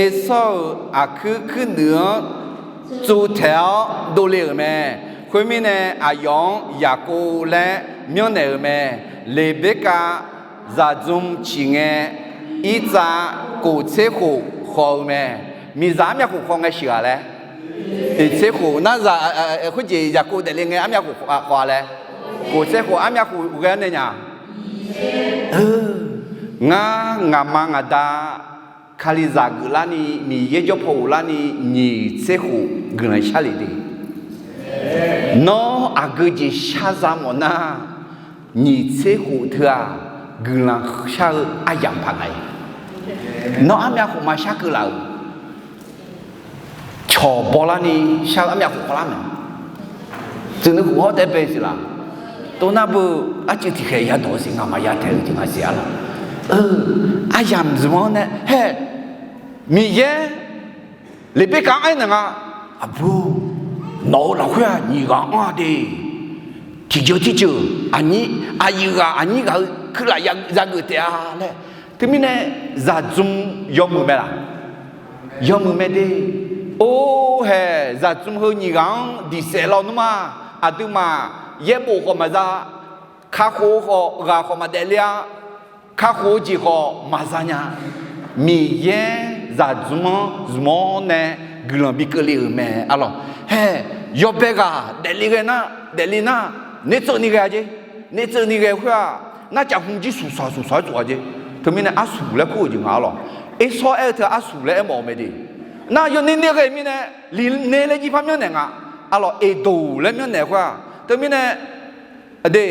Ersawr-euq aqkuir kuirnuiv-anr tsuvtaeq-awr dovle-euq mae. Khoermirnae, aqyawf-anr Yaqkov laer myanrnaeq-euq mae. Leqberkav zaqdzmr ciq ngae, Irtsav kof tser khof khawf-eu mae. Miqzaq armyav khof khawf ngae sheuq-aq laer? Oeq tser khof. Nar zaq, khoerjeq Yaqkov daefle ngae armyav khof khawf-a laer? Kof tser khof. Armyav khof ghae-anr nae nya? Ngar, ngaqma ngaqda Kalizaq geuflarni, Miqyaer jawr paw ghoflarni nyiq tser khof guiqlanq shar lef de. Nawr aqgeu jeq shar za mawf nar, nyiq tser khof teu-aq, guiqlanq shar-eu aryamq paq nga-ir. Nawr armyav khof ma shar keuv laf-euq, cawq bawlarni shar-eu armyav khof khawf lar mae. Tsuif nuikhof hawr taef bae siq laf. Tov nar beu, arcuiv tiqkhaeq yadawq-eu siq, nga'maf ya taeq-eu jeq nga siq-a lawq. Aryamq zmq-anr nae hae, Miqyaer Leqberkav-anr aernaeq nga, Aqbur, nawq-euq lafkhoer-aq nyiq ghaq anr-a de. Tiqjeuq tirceuq aqnyir, aqyuif ghaq aqnyir ghaq-eu kuirlaf yageuf taef-a laer. Teumirnae zaqdzmr yawmuiq mae laq? Yawmuiq mae de. Or hae, zaqdzmr heu nyiq ghaq-anr diqsaef lawnmr-aq, aqduimaf yaerbof khawf maqza, kakhof khawf ghaq khawf maqdaefle-a, kakhof-eu jeq khawf maqza nya. Miqyaer zaqdzmr-anr zmq-awr nae guiqlanq bi keuvle-euq mae, a lawq. Hae, yawbae ghaq daefle ghae nar, daefle nar, nertseuvni ghae-a jer. Nertseuvni ghae khoer-aq, narcaf hmq jir suqsaq suqsaq-aer tsov-a jer. Teumirnae arsuq laer kur-euq jeq nga, a lawq. Ersawr aer-eu teu arsuq laer aermawf-eu mae de. Nar yawner ner ghae mirnae, liqner laer jir par myanrnaeq nga. A lawq, eqdoq laer myanrnaeq khoer-aq, teumirnae, aqde,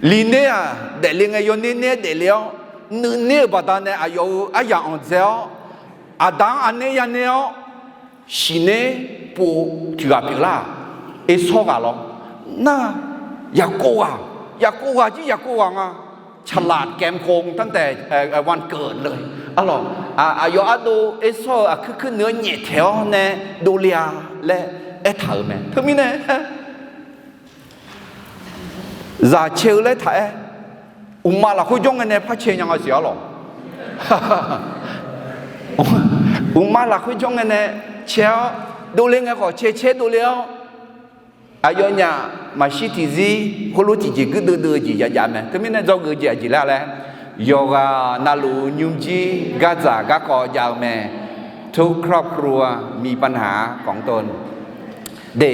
liqner-aq daefle ngae yawner ner-aer daefle-awr, nuiner-euq baqdanae aqyawf-euq aryamq anqdzae-awr, aqda-anr aqner yaner-awr, siqner pov tiq ghaq pyeuflar-aq, ersawr ghaq lawr. Nar, Yaqkov ghaq, Yaqkov ghaq jir Yaqkov ghaq nga. ฉลาดแกมโกงตั้งแต่วันเกิดเลย a lawq. Aqyawf ardov ersawr-eu aqkuir kuir nuir-anr nyaeftaeq-awr nae dovle-a laer aertaq-euq mae. Teumirnae zaq cae-eu laer taq-aer, uqma lafkhoer jawr ngae nae par cae nya nga siq-a lawq. Uqma lafkhoer jawr ngae nae cae-awr, dovle ngae khawf cae cae dovle-awr, aqyawfnyaf maqshir tiqzir khoerlof tiqjeq guirdeuv deuv-eu jeq jav jav mae. Teumirnae dzawgeuf-eu jeq aqjeq laer laer, yawqghaq navluf nymrjir gardzaq garkawv jav-eu mae. ทุกครอบครัวมีปัญหาของตน De,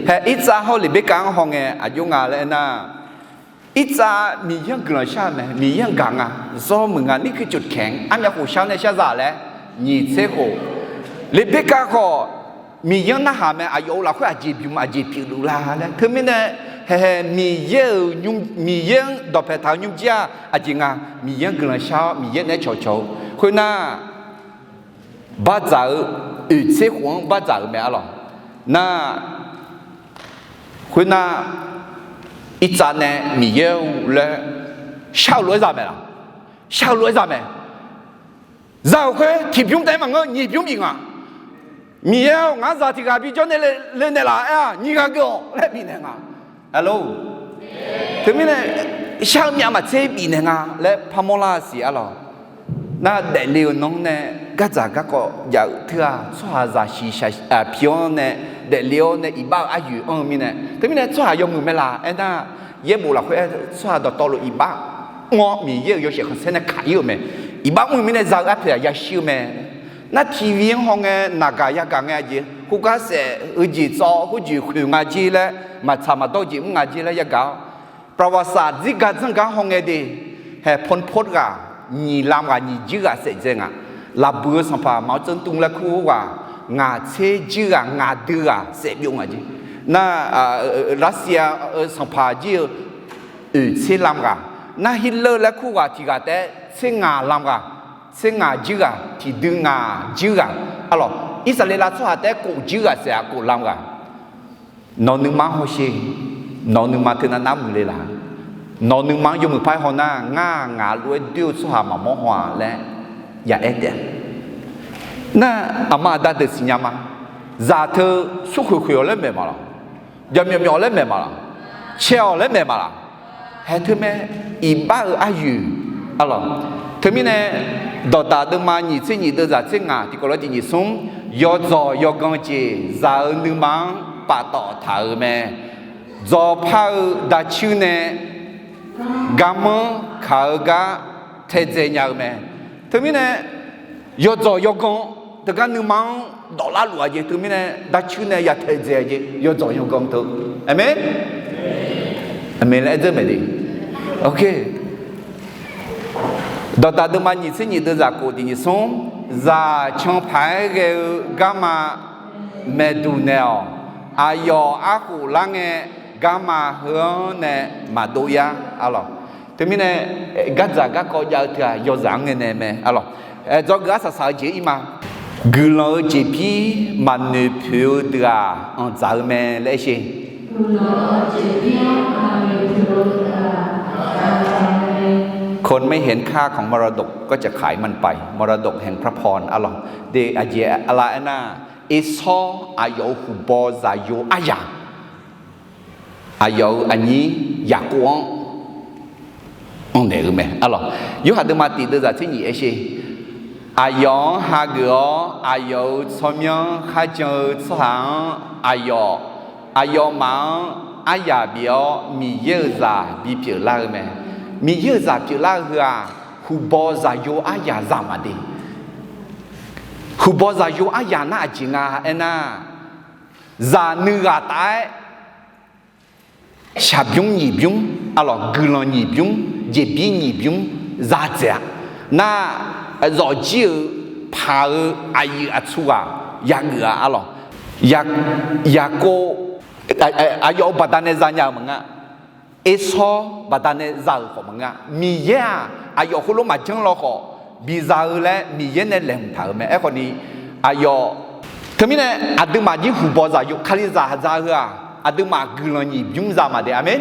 hae Irtsav hawr Leqberkav-anr hawngae aqjox nga laer aernar, Irtsav Miqyaer-anr guiqlanq shar-eu mae, Miqyaer-anr gaq nga, zawr muiq nga, นี่คือจุดแข็ง armyav khof shar nae shar za laer, nyiq tser khof. Leqberkav khawf Miqyaer-anr narhaq mae, aqyawf-euq lafkhoer aqjeq bymq aqjeq pyeufluf la laer. Teumirnae, hae hae Miqyaer-euq, Miqyaer-anr dawqpae taq-eu nymrjir-aq aqjeq nga, Miqyaer-anr guiqlanq shar-awr Miqyaer naeq-aer cawqcawq-eu khoernar, bardzaq-eu, oeq tser khof-anr bardzaq-euq mae, a lawq. Nar, khoernar, Irtsav nae Miqyaer-or laer shar-eu lof-aer za mae laq? Shar-eu lof-aer za mae. Za-euq khoer tiqbymr taef-aer maqngeur, nyiq bymr bif nga. Miqyaer-or, ngar zaq tiq ghaq bijawr nae le naeqlaf aer-aq, nyiq ghaq geuf-awq laer bifnaeq nga. Aqlor, teumirnae shar-eu myav maqtser bifnaeq nga laer parmawr lar siq, a lawq. Nar daefle-eu nanr nae gardzaq garkawv jav-euq teughaq tsawrhaqzaq shiqshaq pi-awr nae, daefle-awr nae iqbax-eu aryoeq anr-eu mirnae, teumirnae tsawrhaq yawmuiq mae laq aernar, yaerbof lafkhoer aer tsawrhaq dawqtawvluf iqbax mr-awr Miqyaer-euq yawshaef khanqsaer nae kaq-ir-euq mae. Iqbax mr-eu mirnae za-eu arpoeq aqya shir-eu mae. Nar tiqviq-anr hawngae naqgaq yagaq ngae aqjeq khoergar saef-eu jeq tsawv khoerjeq khoeq nga jer laer, maqtsaq maqdawr-eu jeq mr nga jer laer yagaq-awr, ประวัติศาสตร์ dzirgaq dzanrgaq-anr hawngae de, hae พลพล ghaq, nyiq lam ghaq, nyiq jir ghaq saef dzae nga. Laqbuiq-eu sanqpaq 毛泽东 laer kur-eu ghaq, ngaq tser jir ghaq, ngaq dui ghaq saef byov nga jer. Nar, Russia-eu sanqpaq jir-eu oeq tser lam ghaq, nar Hitler laer kur ghaq tiq ghaq taef-aer tser ngaq lam ghaq, tser ngaq jir ghaq, tiqdui ngaq jir ghaq. Arlawq, Irsaqleqlav tsawrhaq taef-aer kof jir ghaq saef-aq, kof lam ghaq. Nawq nuima-anr hawsher. Nawq nuima teunav nar muiqle laq? Nawq nuima-anr yawmuiq par-aer haw nar, ngar ngaq lof-aer doer-eu tsawrhaq maqmawr haw-a laer ya aer taef-a. Nar aqma aqda deuq siqnya ma. Zaq teu smrkhoeq khoeq-awq laer maeq ma laq? Jaqmyawf myawf-awq laer maeq ma laq? Cae-awq laer maeq ma laq? Hae teu mae, iqbax-euq aryoeq. Arlawq, teumirnae dawqdaq deuvma nyiq tser nyiq deuv zaq tser ngaq tiqkawv lof-aer tiq nyiq smr, yawdzawq yawgan jeq zaq-eu nuima-anr paftawf taq-euq mae. Dzawqpar-eu dacuir nae garmanr kaq-eu gar taedzae nya-eu mae. Teumirnae, yawdzawq yawgan teugar nuima-anr dawflar luf-a jeq. Teumirnae dacuir nae ya taedzae-a jeq, yawdzawq yawgan teu. Aqmeq. Aqmeq laer aer dzeur mae de. Ok. Dawqdaq deuvma nyiq tser nyiq deuvzaq kof tiq nyiq smr, zaq canpaq-aer ghae-eu garma maeqduq naeq-awq. Aqyawf arkhof lar ngae, garma heu-anr nae maqdov yar arlawq. Teumirnae, gardzaq garkawv jav-eu teu-aq yawzaq-anr ngae nae mae arlawq. Dzawgeuf arsaq saq-eu jeq ir ma. Guiqlanq-eu jeqbir maqnoeq poeq-eu deuq-aq anqdzaq-eu mae laer aer sher. คนไม่เห็นค่าของมรดกก็จะขายมันไป มรดกแห่งพระพร arlawq. De aqjeq aqlaf aernar, ersawr aqyawf-euq huqbaw zaqyo aryaq, aqyawf-euq aqnyir Yaqkov-anr anqnaeq-eu mae arlawq. Yorhaq deuvma tiq deuvzaq tser nyiq aer sher. Aqyawf-anr hageuf-awr aqyawf-euq tsawrmyanr kharjan-eu tsawrhaq-anr aqyawf, aqyawfmaf-anr aryaq bif-awr Miqyaer-euq zaq bipyeuf lar-eu mae. Miqyaer-euq zaq pyeuflar-eu heu-aq, huqbaw zaqyo aryaq zaq maqde. Huqbaw zaqyo aryaq nar aqjeq nga aernar, zaq nuighaq taf-aer shaqbymr nyiq bymr arlawq, guiqlanq nyiq bymr, jeqbir nyiq bymr za dzaeq-a. Nar, zawqjir-euq paq-eu aqyuif aqtsu ghaq yageuf-a arlawq. Yaqkov aqyawf-euq baqdanae zanya-euq maqnga. Ersawr baqdanae za-euq khawf maqnga. Miqyaer-aq aqyawf heulof maqjanr law khawf biza-eu laer Miqyaer nae laeqhmq taq-euq mae. Aerkhawf ni, aqyawf, teumirnae aqduimaf jir huqbaw zaqyo, Kalizaq za-eu heu-aq, aqduimaf guiqlanq nyiq bymr za maqde. Aqmeq.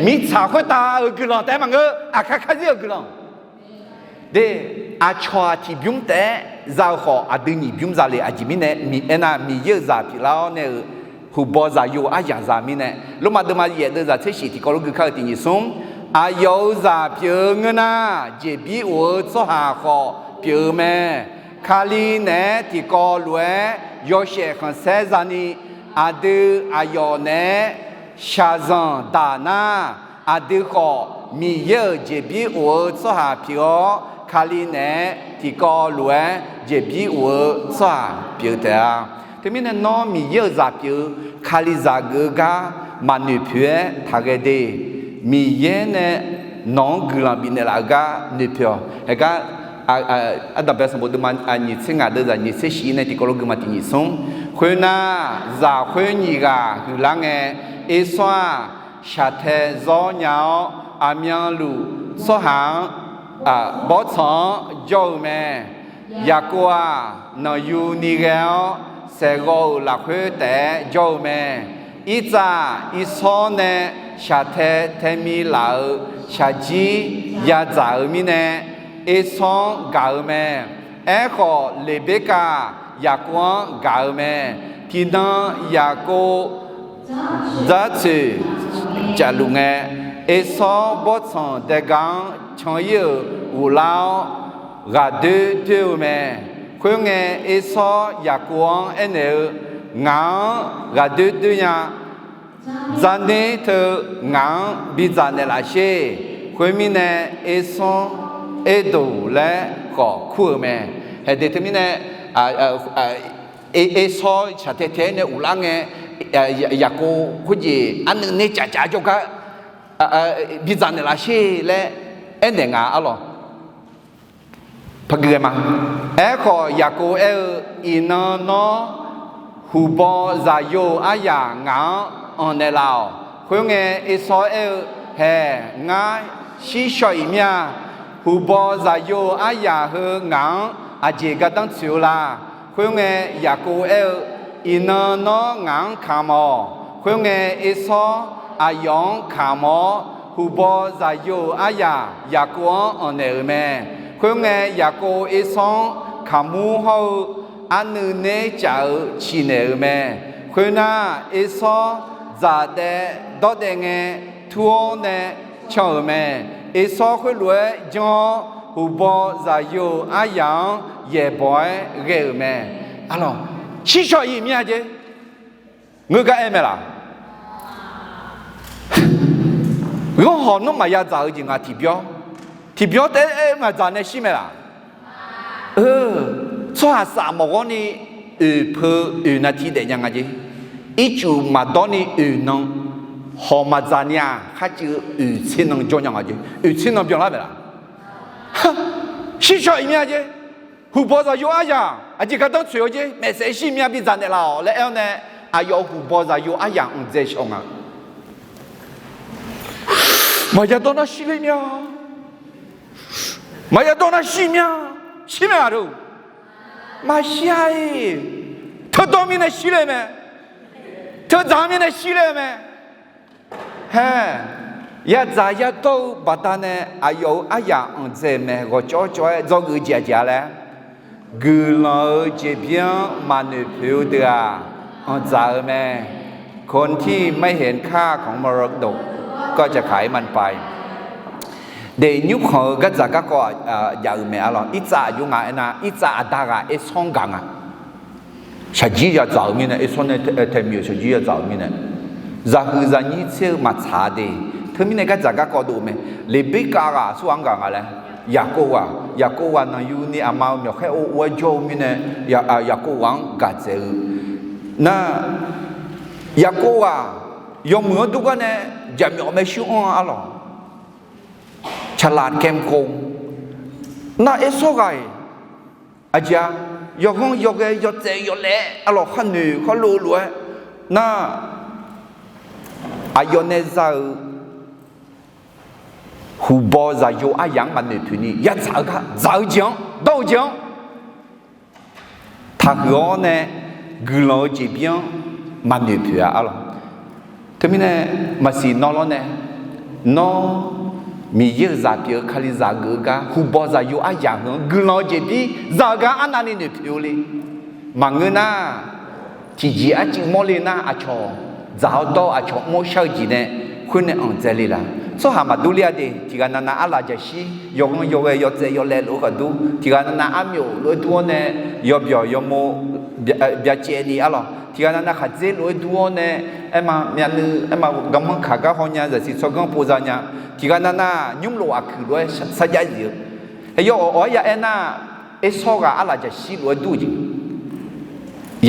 Mirtsaq khoertav-euq guiqlanq taef-aer maqngeur, aqkar karzir-euq guiqlanq. De, aqcawq-aq tiqbymr taef-aer za-eu khawf aqdui nyiq bymr za le. Aqjeq mirnae, aernar Miqyaer-euq zaq pyeuflar-awr nae-euq huqbaw zaqyo aryaq za mirnae, Lormav deuvma yaef deuvzaq tser shif tiqkawv lof gui kar-eu tiq nyiq smr, aqyawf-euq zaq pyeuf-eu ngeur nar, jeqbir of-eu tsawrhaq khawf pyeuf-eu mae. Kali naeq-aer tiqkawv lof-aer yawshaef khanqsaer zani, aqdui aqyawf naeq-aer shaqzanq daq nar, aqdui khawf Miqyaer-euq jeqbir of-eu tsawrhaq pyeuf-awr, Kali naeq-aer tiqkawv lof-aer jeqbir of-eu tsawrhaq pyeuf taef-a. Teumirnae nawr Miqyaer-euq zaq pyeuf-eu Kalizaq geuf-eu gar maqnoeq poeq-aer taqghae de. Miqyaer nae nawq-anr guiqlanq bifnaeq laf-eu gar noeqpoeq-awq. Haegar, Ardanqbae sanqbof deuvma nyiq tser ngaq deuvzaq nyiq tser shif nae tiqkawv lof gui ma tiq nyiq smr. Khoernar, zaq khoer nyiq ghaq huiqlar ngae, Ersawr-aq, shaqtae zawr nya-awr, aqmyanluf tsawrhaq-anr, bawrtsanq-anr jawr-eu mae. Yaqkov-aq, nanqyu ni ghae-awr, saeqghawv-euq lafkhoer taef-aer jawr-eu mae. Irtsav, Irsawr nae shaqtae taemi laf-euq shaqjir yadzaq-eu mirnae, Ersawr-anr gaq-eu mae. Aerkhawf, Leqberkav Yaqkov-anr gaq-eu mae. Tiqnan Yaqkov dzartsoeq cafluf ngae, Ersawr bawrtsanq daega-anr can-ir-euq ghoflar-awr, ghaqdoer doer-eu mae. Khoerngae, Ersawr Yaqkov-anr aernaeq-eu, Ngaq-anr ghaqdoer doer nya. Dzarner teu ngaq-anr bidzaq naeqlaf sher. Khoermirnae, Ersawr Erdoq laer khawf kur-euq mae. Haeq de teumirnae, Ersawr shaqtae tae-aer nae ghoflar ngae, Yaqkov khoerjeq arnuiv ner caf caf jawrgar bidzaq naeqlaf sher laer aernaeq nga arlawq. Paqgui ghae ma. Aerkhawf, Yaqkov aer-eu, Iqnan nawr huqbaw zaqyo aryaq ngaq-anr anqnaeq laf-awq. Khoerngae, Ersawr aer-eu, Haeq, ngar shir shaw-iq mir-a. Huqbaw zaqyo aryaq heu ngaq-anr aqjeq gardanr tsoeq-eu la? Khoerngae, Yaqkov aer-eu, Iqnan nawr ngaq-anr kamq-awq. Khoerngae, Ersawr aqyawf-anr kamq-awr, huqbaw zaqyo-euq aryaq Yaqkov-anr anqnaeq-euq mae. Khoerngae, Yaqkov Ersawr-anr kaqmur hawr-eu arnuiv ner caf-eu ciqnaeq-euq mae. Khoernar, Ersawr dzaqdaev dawrdaev ngae, tur-awr nae can-euq mae. Ersawr khoerlof-aer janr-awr, huqbaw zaqyo-euq aryaq-anr yaeqbawq-aer ghae-euq mae. Arlawq, shir shaw-iq mir-a jeq. Ngeur gar aer mae laq? Ghanr hawq nawr maqya dzaq-eu jeq ngaq tiqbyawr, tiqbyawr taef-aer ngaq dzaq nae shir mae laq? Tsawrhaq saf mawf ghawrni oeq peu oeq naqti daef nya nga jeq. Ircuf maqdawr ni oeq nan, hawq maqdzaq ni-aq kharcuiv oeq tser nan jawr nya nga jeq. Oeq tser nan byanlar mae laq? Shir shaw iq mya jeq. Huqbaw zaqyo aryaq aqjeq gardanr tsoeq-eu jeq maeqsaef shir mya bidzaq naeqlaf-awq laer aer-awr nae, aqyawf huqbaw zaqyo aryaq anqdzae shaw nga. Maqya dawr nar shir ler mya. Maqya dawr nar shir mya. Shir mae laq deuq? Maqshir-a-iq. Teudawr mirnae shir ler mae. Teudzaq mirnae shir ler-eu mae. Haer, yadzaq yadawr-eu baqdanae aqyawf-euq aryaq anqdzae-euq mae. Ghawqcawv cawv-aer dzawgeuf jeq aqjeq-a laer, guiqlanq-euq jeqbir-anr maqnoeq poeq-eu deuq-aq, anqdzaq-eu mae. คนที่ไม่เห็นค่าของมรดกก็จะขายมันไป Daefnymr khanq-eu gardzaq garkawv jav-euq mae arlawq. Irtsav aqjox nga aernar, irtsav aqda ghaq ersawr-anr gaq nga. Shaqjir yadzaq-euq mirnae, ersawr nae tae miq-euq shaqjir yadzaq-euq mirnae, zaqhuiq zaqnyir tser-eu maqtsaq de. Teumirnae gardzaq garkawv dov-eu mae. Leqberkav ghaq aqsurghaq-anr gaq nga laer, Yaqkov ghaq, Yaqkov ghaq nanqyuni aqma-euq myawqkhaer ov ov-aer jawr-eu mirnae, Yaqkov ghaq-anr gaq dzaeq-eu nar, Yaqkov ghaq yawmuiq-anr durgar nae jaqmyawf maershuir anr-a arlawq. ฉลาดแกมโกง nar, ersawr ghaq-iq aqjeq-a, yawghanr yawghae yawtsaev yawlaev arlawq, khar noeq khar lov lof-aer nar, aqyawf nae za-euq huqbaw zaqyo aryaq-anr maqnoeq poeq ni yadzaq-eu gar dzaq-eu jeq-anr dawr-eu jeq-anr taqhuiq-awr nae, guiqlanq-eu jeqbir-anr maqnoeq poeq-a arlawq. Teumirnae maqsiq nawr lawr nae, nawr Miqyaer-euq zaq pyeuf-eu Kalizaq geuf-eu gar huqbaw zaqyo aryaq heu-anr guiqlanq-eu jeqbir za-eu gar arnavni noeq poeq-eu le. Maqngeur nar, tiqjeq arcuiv mawrle nar aqcawq dzaq-awr dawr-eu aqcawq mr-awr shar-eu jeq nae khoer nae anqdzae le laq? Tsawrhaq maqdur ler-a de. Tiqghaq navnav arlaq jaqshir yawghanr yawghae yawtsaev yawlaev lof-aer khaqdur, tiqghaq navnav armyawf lof-aer dur-awr nae, yawbyawq yawmo byacaevni arlawq, tiqghaq navnav khaqdzer lof-aer dur-awr nae, aerma myavnuiv aerma garmanr kaq gar haw nya, zaqsiq tsawrganr pov za nya, tiqghaq navnav nymrlof aqkuiq lof-aer sarjax zif-eu. Aqyawf awq-awq-aer ya aernar, ersawr ghaq arlaq jaqshir lof-aer dur-eu jeq,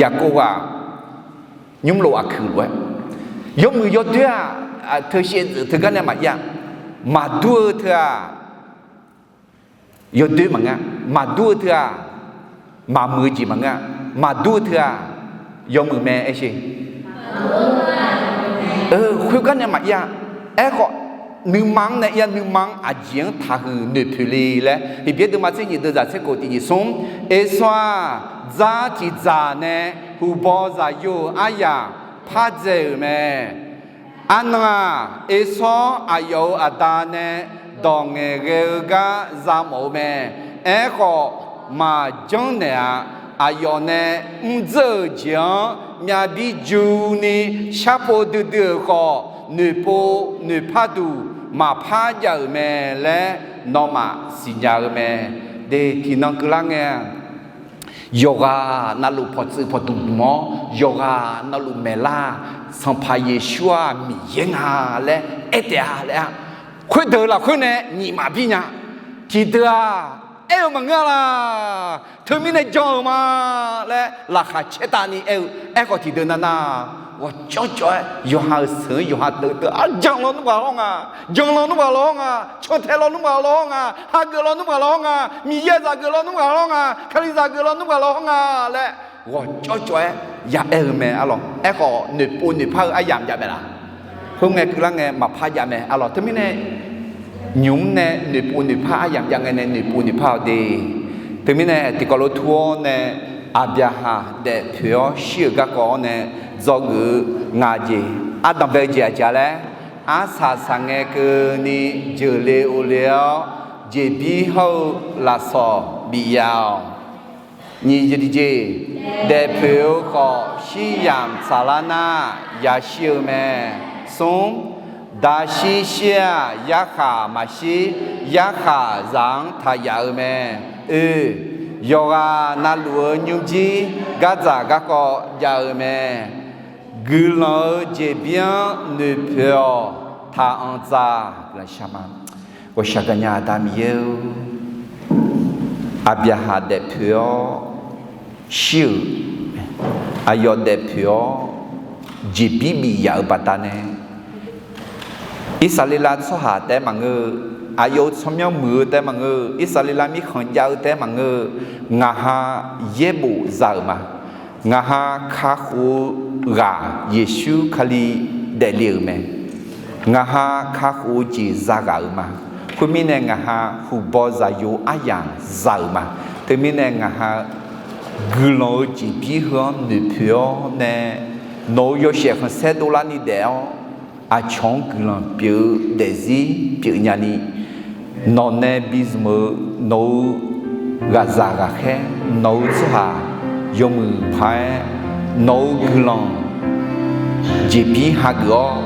Yaqkov ghaq nymrlof aqkuiq lof-aer, yawmuiq yawdoer-aq, teu shaevdzeuf teugar nae maqir-a. Maqdur-eu teu-aq, yawdoer maqngeur-a. Maqdur-eu teu-aq, maqmuiq-eu jeq maqngeur-a. Maqdur-eu teu-aq, yawmuiq mae aershe. Khoergar nae maqir-a. Aerkhawf, nuima-anr nae ir-a, nuima-anr aqjeq-anr taqhuiq noeqpoeq le laer Heqbyaer deuvma tser nyiq deuvzaq tser kof tiq nyiq smr, ersawr-aq, dzar tiqdzaq nae huqbaw zaqyo-euq aryaq pardzae-euq mae. Arnan-aq, ersawr aqyawf-euq aqda nae dawq ngaeqghae-eu gar za mawf-eu mae. Aerkhawf, maqjanr naeq-a. Aqyawf nae mrdzeur-euq jeq-anr myavbir juni sharpov duidui-euq khawf, noeqpov noeqpar duq maqpar jav-euq mae laer nawmaf siqnya-eu mae. De tiqnan keuvlar ngae, yawqghaq navluf pawqtsuif pawqdmq dmq-awr, yawqghaq navluf maeqlar-aq, Sanqpaq Yeqsur-aq Miqyaer nga laer aer taef-a laer-a. Khoerdeuq lafkhoer nae nyiq maqbir nya. Tiqdeuq-aq, aer-eu maqngeur-a laq. Teumirnae jan-euq ma laer laqkhaq caertavni aer-eu. Aerkhawf tiqdeuq navnav ghawqcawv cawv-aer yawqha-euq seuq-anr yawqha deuq deuq-ar, jan lawnmr ghaq lawr nga, jan lawnmr ghaq lawr nga, cantae lawnmr ghaq lawr nga, hageuf lawnmr ghaq lawr nga, Miqyaer zaqgeuf lawnmr ghaq lawr nga, Kalizaq geuf lawnmr ghaq lawr nga laer ghawqcawv cawv-aer ya aer-eu mae arlawq. Aerkhawf noeqpov noeqpar-eu aryamq jav mae laq? Khoerngae keuvlar ngae maqpar jav mae arlawq. Teumirnae nymq-mr nae noeqpov noeqpar aryamq jav ngae nae noeqpov noeqpar-awq de. Teumirnae tiqkawv lof tur-awr nae, Aqbyaqhaq daefpoeq-awr shir-euq garkawv-awr nae dzawgeuf-eu nga jeq, ardanqbae-eu jeq aqjeq-a laer, arsaq saqngae keuvni jeuqle ovle-awr, jeqbir hawr-eu lafsawq bif ya-awq. Nyiq jeq tiqjeq, daefpoeq-eu khawf shiryamq tsaqlar nar yashir-eu mae. Smr, daqshir shir-aq yarkhaq maqshir, yarkhaq zaq-anr taq yaf-eu mae. Oe, yawqghaq navluf-eu nymrjir gardzaq garkawv jav-eu mae. Guiqlanq-eu jeqbir-anr noeqpoeq-awq. Taqanr tsaq guiqlanq shar ma. Ghawqshaq gaqnya Aqda Miqyaer-or, Aqbyaqhaq daefpoeq-awr shir-euq, aqyawf daefpoeq-awr jeqbir bif yaf-euq baqdanae, Irsaqleqlav tsawrhaq taef-aer maqngeur-eu, aqyawf-euq tsawrmyanr muiq-eu taef-aer maqngeur-eu, Irsaqleqlav mirkhanq jav-eu taef-aer maqngeur-eu, ngaq ha yaerbof za-euq ma. Ngaq ha kakhof-eu ghaq Yeqsur Kali daefle-euq mae. Ngaq ha kakhof-eu jeq zaghaq-euq ma. Khoermirnae, ngaq ha huqbaw zaqyo aryamq za-euq ma. Teumirnae, ngaq ha guiqlanq-eu jeqbir heu-anr noeqpoeq-awr nae, nawq-euq yawshaef khanqsaer dovlarni daef-awr, aqcawq-anr guiqlanq pyeuf-eu daefzir pyeufnya ni, nawq nae bizmq-eu nawq-euq ghaqzaq ghaqkhaer, nawq-euq tsawrhaq yawmuiq paq-aer, nawq-euq guiqlanq jeqbir hageuf-awr,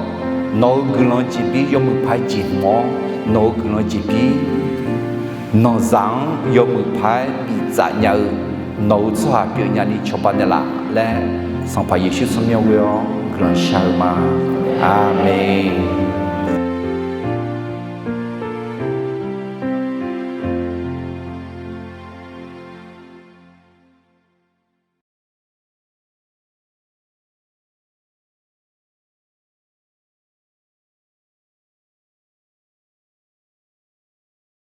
nawq-euq guiqlanq jeqbir yawmuiq paq-aer jeqhmq-awr, nawq-euq guiqlanq jeqbir nanqzaq-anr yawmuiq paq-aer biftsaf nya-eu nawq-euq tsawrhaq pyeufnya ni cawba naeqlaf laer, Sanqpaq Yeqsur tsawrmyanr ghoe-awr guiqlanq shar-eu ma. Aqmeq.